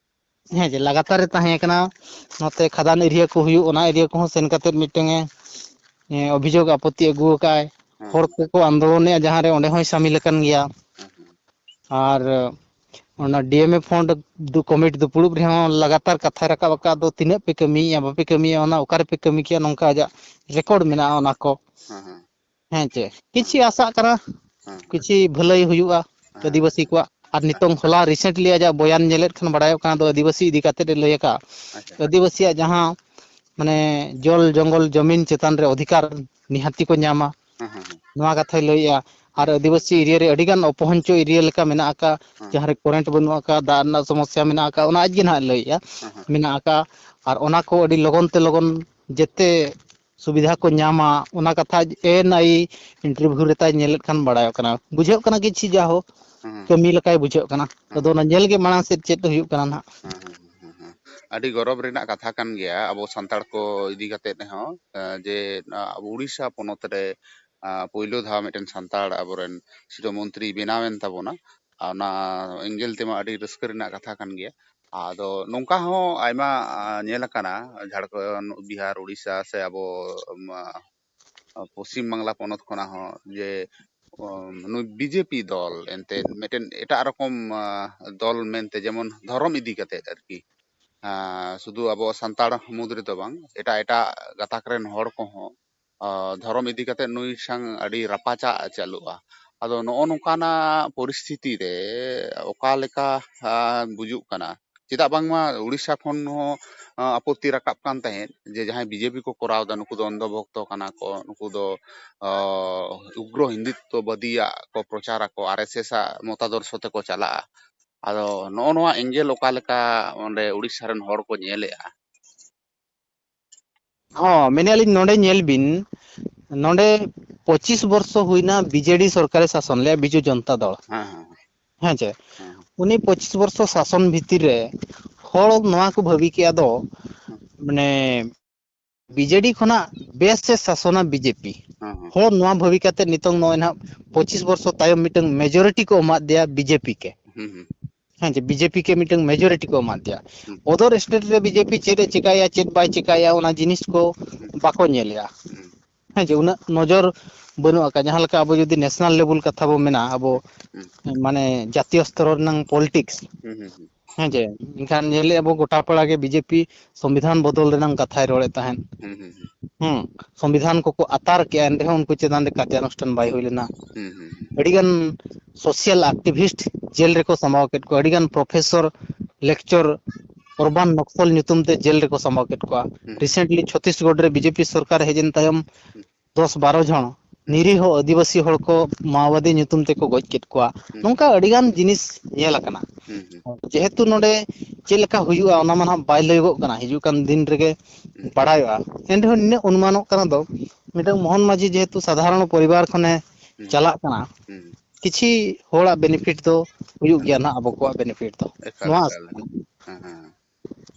ᱦᱮᱸ, ᱡᱮ ᱞᱟᱜᱟᱛᱟᱨ ᱮ ᱛᱟᱦᱮᱸ ᱠᱟᱱᱟ, ᱱᱚᱛᱮ ᱠᱷᱟᱫᱟᱱ area ᱠᱚ ᱦᱩᱭᱩᱜ, ᱚᱱᱟ area ᱠᱚᱦᱚᱸ ᱥᱮᱱ ᱠᱟᱛᱮᱫ ᱢᱤᱫᱴᱟᱝ ᱮ, ᱮ, ᱚᱵᱷᱤᱡᱳᱜᱽ ᱟᱯᱚᱛᱛᱤ ᱟᱹᱜᱩ ᱟᱠᱟᱫᱼᱟᱭ᱾ ᱦᱮᱸ, ᱦᱚᱲ ᱦᱮᱸ᱾ ᱠᱚᱠᱚ ᱟᱱᱫᱳᱞᱚᱱᱮᱫᱼᱟ, ᱡᱟᱦᱟᱸ ᱨᱮ ᱚᱸᱰᱮ ᱦᱚᱸᱭ ᱥᱟᱢᱤᱞ ᱟᱠᱟᱱ ᱜᱮᱭᱟ᱾ ᱦᱮᱸ, ᱦᱮᱸ᱾ ᱟᱨ ᱚᱱᱟ D M A fund ᱫᱩ committee ᱫᱩᱯᱲᱩᱵ ᱨᱮᱦᱚᱸ ᱞᱟᱜᱟᱛᱟᱨ ᱠᱟᱛᱷᱟᱭ ᱨᱟᱠᱟᱵ ᱟᱠᱟᱫ ᱫᱚ, ᱛᱤᱱᱟᱹᱜ ᱯᱮ ᱠᱟᱹᱢᱤᱭᱮᱫᱼᱟ, ᱵᱟᱯᱮ ᱠᱟᱹᱢᱤᱭᱮᱫᱼᱟ, ᱚᱱᱟ ᱚᱠᱟ ᱨᱮᱯᱮ ᱠᱟᱹᱢᱤ ᱠᱮᱫᱼᱟ, ᱱᱚᱝᱠᱟ ᱟᱡᱟᱜ record ᱢᱮᱱᱟᱜᱼᱟ ᱚᱱᱟ ᱠᱚ᱾ ᱦᱮᱸ, ᱦᱮᱸ᱾ ᱦᱮᱸ ᱪᱮ, ᱠᱤᱪᱷᱤ ᱦᱮᱸ᱾ ᱟᱥᱟᱜ ᱠᱟᱱᱟ, ᱦᱮᱸ᱾ ᱠᱤᱪᱷᱤ ᱵᱷᱟᱹᱞᱟᱹᱭ ᱦᱩᱭᱩᱜᱼᱟ ᱦᱮᱸ᱾ ᱟᱹᱫᱤᱵᱟᱹᱥᱤ ᱠᱚᱣᱟᱜ᱾ ᱟᱨ ᱱᱤᱛᱚᱝ ᱦᱚᱞᱟ recently ᱟᱡᱟᱜ ᱵᱚᱭᱟᱱ ᱧᱮᱞᱮᱫ ᱠᱷᱟᱱ ᱵᱟᱲᱟᱭᱚᱜ ᱠᱟᱱᱟ, ᱫᱚ ᱟᱹᱫᱤᱵᱟᱹᱥᱤ ᱤᱫᱤ ᱠᱟᱛᱮᱫ ᱮ ᱞᱟᱹᱭ ᱟᱠᱟᱫᱼᱟ᱾ ᱟᱪᱪᱷᱟ᱾ ᱟᱹᱫᱤᱵᱟᱹᱥᱤᱭᱟᱜ ᱡᱟᱦᱟᱸ, ᱢᱟᱱᱮ, ᱡᱚᱞ, ᱡᱚᱝᱜᱚᱞ, ᱡᱚᱢᱤᱱ ᱪᱮᱛᱟᱱ ᱨᱮ ᱚᱫᱷᱤᱠᱟᱨ ᱱᱤᱦᱟᱹᱛᱤ ᱠᱚ ᱧᱟᱢᱟ᱾ ᱦᱮᱸ, ᱦᱮᱸ, ᱦᱮᱸ᱾ ᱱᱚᱣᱟ ᱠᱟᱛᱷᱟᱭ ᱞᱟᱹᱭᱮᱜᱼᱟ᱾ ᱟᱨ ᱦᱮᱸ᱾ ᱟᱹᱫᱤᱵᱟᱹᱥᱤ area ᱨᱮ ᱟᱹᱰᱤᱜᱟᱱ ᱚᱯᱚᱦᱚᱧᱪᱚ area ᱞᱮᱠᱟ ᱢᱮᱱᱟᱜ ᱟᱠᱟᱫ, ᱦᱮᱸ᱾ ᱡᱟᱦᱟᱸ ᱨᱮ current ᱵᱟᱹᱱᱩᱜ ᱟᱠᱟᱫ, ᱫᱟᱜ ᱨᱮᱱᱟᱜ ᱥᱚᱢᱚᱥᱥᱟ ᱢᱮᱱᱟᱜ ᱟᱠᱟᱫ, ᱚᱱᱟ ᱟᱡ ᱜᱮ ᱱᱟᱦᱟᱜ ᱞᱟᱹᱭᱮᱜᱼᱟ, ᱦᱮᱸ, ᱦᱮᱸ᱾ ᱢᱮᱱᱟᱜ ᱟᱠᱟᱫ᱾ ᱟᱨ ᱚᱱᱟ ᱠᱚ ᱟᱹᱰᱤ ᱞᱚᱜᱚᱱ ᱛᱮ ᱞᱚᱜᱚᱱ ᱡᱮᱛᱮ ᱥᱩᱵᱤᱫᱷᱟ ᱠᱚ ᱧᱟᱢᱟ, ᱚᱱᱟ ᱠᱟᱛᱷᱟ N I interview ᱨᱮ ᱛᱟᱭ ᱧᱮᱞᱮᱫ ᱠᱷᱟᱱ ᱵᱟᱲᱟᱭᱚᱜ ᱠᱟᱱᱟ᱾ ᱵᱩᱡᱷᱟᱹᱜ ᱠᱟᱱᱟ ᱠᱤᱪᱷᱤ ᱡᱟ ᱦᱳᱠ, ᱦᱮᱸ, ᱦᱮᱸ᱾ ᱠᱟᱹᱢᱤ ᱞᱮᱠᱟᱭ ᱵᱩᱡᱷᱟᱹᱜ ᱠᱟᱱᱟ᱾ ᱦᱮᱸ, ᱟᱫᱚ ᱦᱮᱸ᱾ ᱚᱱᱟ ᱧᱮᱞ ᱜᱮ ᱢᱟᱲᱟᱝ ᱥᱮᱫ ᱪᱮᱫ ᱦᱩᱭᱩᱜ ᱠᱟᱱᱟ ᱱᱟᱦᱟᱜ᱾ ᱦᱮᱸ, ᱦᱮᱸ, ᱦᱮᱸ, ᱦᱮᱸ, ᱦᱮᱸ᱾ ᱟᱹᱰᱤ ᱜᱚᱨᱚᱵᱽ ᱨᱮᱱᱟᱜ ᱠᱟᱛᱷᱟ ᱠᱟᱱ ᱜᱮᱭᱟ, ᱟᱵᱚ ᱥᱟᱱᱛᱟᱲ ᱠᱚ ᱤᱫᱤ ᱠᱟᱛᱮᱫ ᱦᱚᱸ, ᱮᱸ, ᱡᱮ, ᱟ, ᱟᱵᱚ ᱩᱲᱤᱥᱥᱟ ᱯᱚᱱᱚᱛ ᱨᱮ, ᱟ, ᱯᱳᱭᱞᱳ ᱫᱷᱟᱣ ᱢᱤᱫᱴᱮᱱ ᱥᱟᱱᱛᱟᱲ ᱟᱵᱚᱨᱮᱱ ᱥᱤᱨᱟᱹ ᱢᱚᱱᱛᱨᱤ ᱵᱮᱱᱟᱣᱮᱱ ᱛᱟᱵᱚᱱᱟ᱾ ᱟᱨ ᱚᱱᱟ ᱮᱸᱜᱮᱞ ᱛᱮᱢᱟ ᱟᱹᱰᱤ ᱨᱟᱹᱥᱠᱟᱹ ᱨᱮᱱᱟᱜ ᱠᱟᱛᱷᱟ ᱠᱟᱱ ᱜᱮᱭᱟ᱾ ᱟᱫᱚ ᱱᱚᱝᱠᱟ ᱦᱚᱸ ᱟᱭᱢᱟ, ᱟ, ᱧᱮᱞ ᱟᱠᱟᱱᱟ, ᱡᱷᱟᱲᱠᱷᱚᱸᱰ, ᱵᱤᱦᱟᱨ, ᱩᱲᱤᱥᱥᱟ ᱥᱮ ᱟᱵᱚ, ᱢᱟ, ᱯᱚᱥᱪᱤᱢ ᱵᱟᱝᱞᱟ ᱯᱚᱱᱚᱛ ᱠᱷᱚᱱᱟᱜ ᱦᱚᱸ, ᱡᱮ, ᱚ, ᱱᱩᱭ B J P ᱫᱚᱞ ᱮᱱᱛᱮᱫ ᱢᱤᱫᱴᱮᱱ ᱮᱴᱟᱜ ᱨᱚᱠᱚᱢ, ᱟ, ᱫᱚᱞ ᱢᱮᱱᱛᱮ, ᱡᱮᱢᱚᱱ ᱫᱷᱚᱨᱚᱢ ᱤᱫᱤ ᱠᱟᱛᱮᱫ ᱟᱨᱠᱤ, ᱟ, ᱥᱩᱫᱷᱩ ᱟᱵᱚ ᱥᱟᱱᱛᱟᱲ ᱢᱩᱫᱽ ᱨᱮᱫᱚ ᱵᱟᱝ, ᱮᱴᱟᱜ ᱮᱴᱟᱜ ᱜᱟᱛᱟᱠ ᱨᱮᱱ ᱦᱚᱲ ᱠᱚᱦᱚᱸ, ᱟ, ᱫᱷᱚᱨᱚᱢ ᱤᱫᱤ ᱠᱟᱛᱮᱫ ᱱᱩᱭ ᱥᱟᱝ ᱟᱹᱰᱤ ᱨᱟᱯᱟᱪᱟᱜ ᱪᱟᱹᱞᱩᱜᱼᱟ᱾ ᱟᱫᱚ ᱱᱚᱜᱼᱚ ᱱᱚᱝᱠᱟᱱᱟᱜ ᱯᱚᱨᱤᱥᱛᱷᱤᱛᱤ ᱨᱮ ᱚᱠᱟ ᱞᱮᱠᱟ, ᱟ, ᱵᱩᱡᱩᱜ ᱠᱟᱱᱟ? ᱪᱮᱫᱟᱜ ᱵᱟᱝᱢᱟ ᱩᱲᱤᱥᱥᱟ ᱠᱷᱚᱱ ᱦᱚᱸ, ᱟ, ᱟᱯᱚᱛᱛᱤ ᱨᱟᱠᱟᱵ ᱠᱟᱱ ᱛᱟᱦᱮᱸᱫ ᱡᱮ ᱡᱟᱦᱟᱸᱭ ᱵᱤᱡᱮᱯᱤ ᱠᱚ ᱠᱚᱨᱟᱣ ᱮᱫᱟ, ᱱᱩᱠᱩ ᱫᱚ ᱚᱱᱫᱷᱚ ᱵᱷᱚᱠᱛᱚ ᱠᱟᱱᱟ ᱠᱚ, ᱱᱩᱠᱩ ᱫᱚ, ᱟ, ᱩᱜᱽᱨᱚ ᱦᱤᱱᱫᱩᱛᱛᱚᱵᱟᱫᱤᱭᱟᱜ ᱠᱚ ᱯᱨᱚᱪᱟᱨᱟᱠᱚ, ᱟᱨ ᱮᱥ ᱮᱥ ᱟᱜ ᱢᱚᱛᱟᱫᱚᱨᱥᱚ ᱛᱮᱠᱚ ᱪᱟᱞᱟᱜᱼᱟ᱾ ᱟᱫᱚ ᱱᱚᱜᱼᱚ ᱱᱚᱣᱟ ᱮᱝᱜᱮᱞ ᱚᱠᱟ ᱞᱮᱠᱟ ᱚᱸᱰᱮ ᱩᱲᱤᱥᱥᱟ ᱨᱮᱱ ᱦᱚᱲ ᱠᱚ ᱧᱮᱞᱮᱜᱼᱟ? ᱦᱚᱸ, ᱢᱮᱱᱮᱫᱼᱟ ᱞᱤᱧ, ᱱᱚᱰᱮ ᱧᱮᱞ ᱵᱤᱱ, ᱱᱚᱰᱮ ᱯᱚᱸᱪᱤᱥ ᱵᱚᱨᱥᱚ ᱦᱩᱭᱱᱟ ᱵᱤᱡᱮᱰᱤ ᱥᱚᱨᱠᱟᱨᱮ ᱥᱟᱥᱚᱱ ᱞᱮᱫᱼᱟ, ᱵᱤᱡᱩ ᱡᱚᱱᱛᱟ ᱫᱚᱞ᱾ ᱦᱮᱸ, ᱦᱮᱸ, ᱦᱮᱸ ᱪᱮ? ᱦᱮᱸ, ᱩᱱᱤ ᱯᱚᱸᱪᱤᱥ ᱵᱚᱨᱥᱚ ᱥᱟᱥᱚᱱ ᱵᱷᱤᱛᱤᱨ ᱨᱮ ᱦᱚᱲ ᱱᱚᱣᱟ ᱠᱚ ᱵᱷᱟᱹᱵᱤ ᱠᱮᱜᱼᱟ ᱫᱚ, ᱢᱟᱱᱮ, ᱵᱤᱡᱮᱰᱤ ᱠᱷᱚᱱᱟᱜ ᱵᱮᱥ ᱮ ᱥᱟᱥᱚᱱᱟ ᱵᱤᱡᱮᱯᱤ᱾ ᱦᱮᱸ, ᱦᱮᱸ, ᱦᱚᱲ ᱱᱚᱣᱟ ᱵᱷᱟᱹᱵᱤ ᱠᱟᱛᱮ ᱱᱤᱛᱚᱝ ᱱᱚᱜᱼᱚᱭ ᱱᱟᱦᱟᱜ ᱯᱚᱸᱪᱤᱥ ᱵᱚᱨᱥᱚ ᱛᱟᱭᱚᱢ ᱢᱤᱫᱴᱟᱝ ᱢᱮᱡᱚᱨᱤᱴᱤ ᱠᱚ ᱮᱢᱟᱫ ᱫᱮᱭᱟ ᱵᱤᱡᱮᱯᱤ ᱠᱮ᱾ ᱦᱩᱸ, ᱦᱩᱸ, ᱦᱮᱸ ᱪᱮ, ᱵᱤᱡᱮᱯᱤ ᱠᱮ ᱢᱤᱫᱴᱟᱝ ᱢᱮᱡᱚᱨᱤᱴᱤ ᱠᱚ ᱮᱢᱟᱫ ᱫᱮᱭᱟ᱾ ᱦᱩᱸ, ᱚᱫᱚᱨ ᱥᱴᱮᱴ ᱨᱮ ᱵᱤᱡᱮᱯᱤ ᱪᱮᱫ ᱮ ᱪᱮᱠᱟᱭᱟ, ᱪᱮᱫ ᱵᱟᱭ ᱪᱮᱠᱟᱭᱟ, ᱚᱱᱟ ᱡᱤᱱᱤᱥ ᱠᱚ ᱦᱩᱸ, ᱵᱟᱠᱚ ᱧᱮᱞᱮᱜᱼᱟ᱾ ᱦᱩᱸ, ᱦᱮᱸ ᱪᱮ, ᱩᱱᱟᱹᱜ ᱱᱚᱡᱚᱨ ᱵᱟᱹᱱᱩᱜ ᱟᱠᱟᱫ᱾ ᱡᱟᱦᱟᱸ ᱞᱮᱠᱟ ᱟᱵᱚ ᱡᱩᱫᱤ ᱱᱮᱥᱱᱟᱞ ᱞᱮᱵᱮᱞ ᱠᱟᱛᱷᱟ ᱵᱚ ᱢᱮᱱᱟ, ᱟᱵᱚ ᱦᱩᱸ, ᱢᱟᱱᱮ ᱡᱟᱛᱤᱭᱚ ᱥᱛᱚᱨ ᱨᱮᱱᱟᱝ ᱯᱚᱞᱤᱴᱤᱠᱥ, ᱦᱩᱸ, ᱦᱩᱸ, ᱦᱩᱸ, ᱦᱮᱸ ᱪᱮ, ᱮᱱᱠᱷᱟᱱ ᱧᱮᱞᱮᱜᱼᱟ ᱵᱚ ᱜᱚᱴᱟ ᱯᱟᱲᱟ ᱜᱮ ᱵᱤᱡᱮᱯᱤ ᱥᱚᱝᱵᱤᱫᱷᱟᱱ ᱵᱚᱫᱚᱞ ᱨᱮᱱᱟᱝ ᱠᱟᱛᱷᱟᱭ ᱨᱚᱲᱮᱫ ᱛᱟᱦᱮᱸᱫ᱾ ᱦᱩᱸ, ᱦᱩᱸ, ᱦᱩᱸ, ᱦᱩᱸ, ᱥᱚᱝᱵᱤᱫᱷᱟᱱ ᱠᱚᱠᱚ ᱟᱛᱟᱨ ᱠᱮᱜᱼᱟ, ᱮᱱ ᱨᱮᱦᱚᱸ ᱩᱱᱠᱩ ᱪᱮᱛᱟᱱ ᱨᱮ ᱠᱟᱨᱡᱟᱱᱩᱥᱴᱷᱟᱱ ᱵᱟᱭ ᱦᱩᱭ ᱞᱮᱱᱟ᱾ ᱦᱩᱸ, ᱦᱩᱸ, ᱦᱩᱸ, ᱟᱹᱰᱤᱜᱟᱱ ᱥᱳᱥᱤᱭᱟᱞ ᱟᱠᱴᱤᱵᱷᱤᱥᱴ ᱡᱮᱞ ᱨᱮᱠᱚ ᱥᱟᱢᱵᱟᱣ ᱠᱮᱫ ᱠᱚᱣᱟ, ᱟᱹᱰᱤᱜᱟᱱ ᱯᱨᱚᱯᱷᱮᱥᱚᱨ, ᱞᱮᱠᱪᱚᱨ, ᱚᱨᱵᱟᱱ ᱱᱚᱠᱥᱚᱞ ᱧᱩᱛᱩᱢ ᱛᱮ ᱡᱮᱞ ᱨᱮᱠᱚ ᱥᱟᱢᱵᱟᱣ ᱠᱮᱫ ᱠᱚᱣᱟ᱾ ᱦᱩᱸ, ᱨᱤᱥᱮᱱᱴᱞᱤ ᱪᱷᱚᱛᱤᱥᱜᱚᱰ ᱨᱮ ᱵᱤᱡᱮᱯᱤ ᱥᱚᱨᱠᱟᱨ ᱦᱮᱡ ᱮᱱ ᱛᱟᱭᱚᱢ ᱦᱩᱸ, ᱫᱚᱥ ᱵᱟᱨᱚ ᱡᱚᱱ ᱱᱤᱨᱤᱦᱚ ᱟᱹᱫᱤᱵᱟᱹᱥᱤ ᱦᱚᱲ ᱠᱚ ᱢᱟᱣᱵᱟᱫᱤ ᱧᱩᱛᱩᱢ ᱛᱮᱠᱚ ᱜᱚᱡ ᱠᱮᱫ ᱠᱚᱣᱟ᱾ ᱦᱩᱸ, ᱱᱚᱝᱠᱟ ᱟᱹᱰᱤᱜᱟᱱ ᱡᱤᱱᱤᱥ ᱧᱮᱞ ᱟᱠᱟᱱᱟ᱾ ᱦᱩᱸ, ᱦᱩᱸ, ᱡᱮᱦᱮᱛᱩ ᱱᱚᱰᱮ ᱪᱮᱫ ᱞᱮᱠᱟ ᱦᱩᱭᱩᱜᱼᱟ, ᱚᱱᱟ ᱢᱟ ᱱᱟᱦᱟᱜ ᱵᱟᱭ ᱞᱟᱹᱭᱚᱜᱚᱜ ᱠᱟᱱᱟ, ᱦᱤᱡᱩᱜ ᱠᱟᱱ ᱫᱤᱱ ᱨᱮᱜᱮ ᱦᱩᱸ, ᱵᱟᱲᱟᱭᱚᱜᱼᱟ᱾ ᱮᱱ ᱨᱮᱦᱚᱸ ᱱᱤᱱᱟᱹᱜ ᱚᱱᱩᱢᱟᱱᱚᱜ ᱠᱟᱱᱟ ᱫᱚ, ᱢᱤᱫᱴᱟᱝ ᱢᱳᱦᱚᱱ ᱢᱟᱹᱡᱷᱤ ᱡᱮᱦᱮᱛᱩ ᱥᱟᱫᱷᱟᱨᱚᱱ ᱯᱚᱨᱤᱵᱟᱨ ᱠᱷᱚᱱᱮ ᱦᱩᱸ, ᱪᱟᱞᱟᱜ ᱠᱟᱱᱟ, ᱦᱩᱸ, ᱠᱤᱪᱷᱤ ᱦᱚᱲᱟᱜ ᱵᱮᱱᱤᱯᱷᱤᱴ ᱫᱚ ᱦᱩᱭᱩᱜ ᱜᱮᱭᱟ ᱱᱟᱦᱟᱜ ᱟᱵᱚ ᱠᱚᱣᱟᱜ ᱵᱮᱱᱤᱯᱷᱤᱴ ᱫᱚ᱾ ᱮᱠᱟᱞ, ᱱᱚᱣᱟ ᱟᱥ ᱮᱠᱟᱞ᱾ ᱦᱮᱸ, ᱦᱮᱸ᱾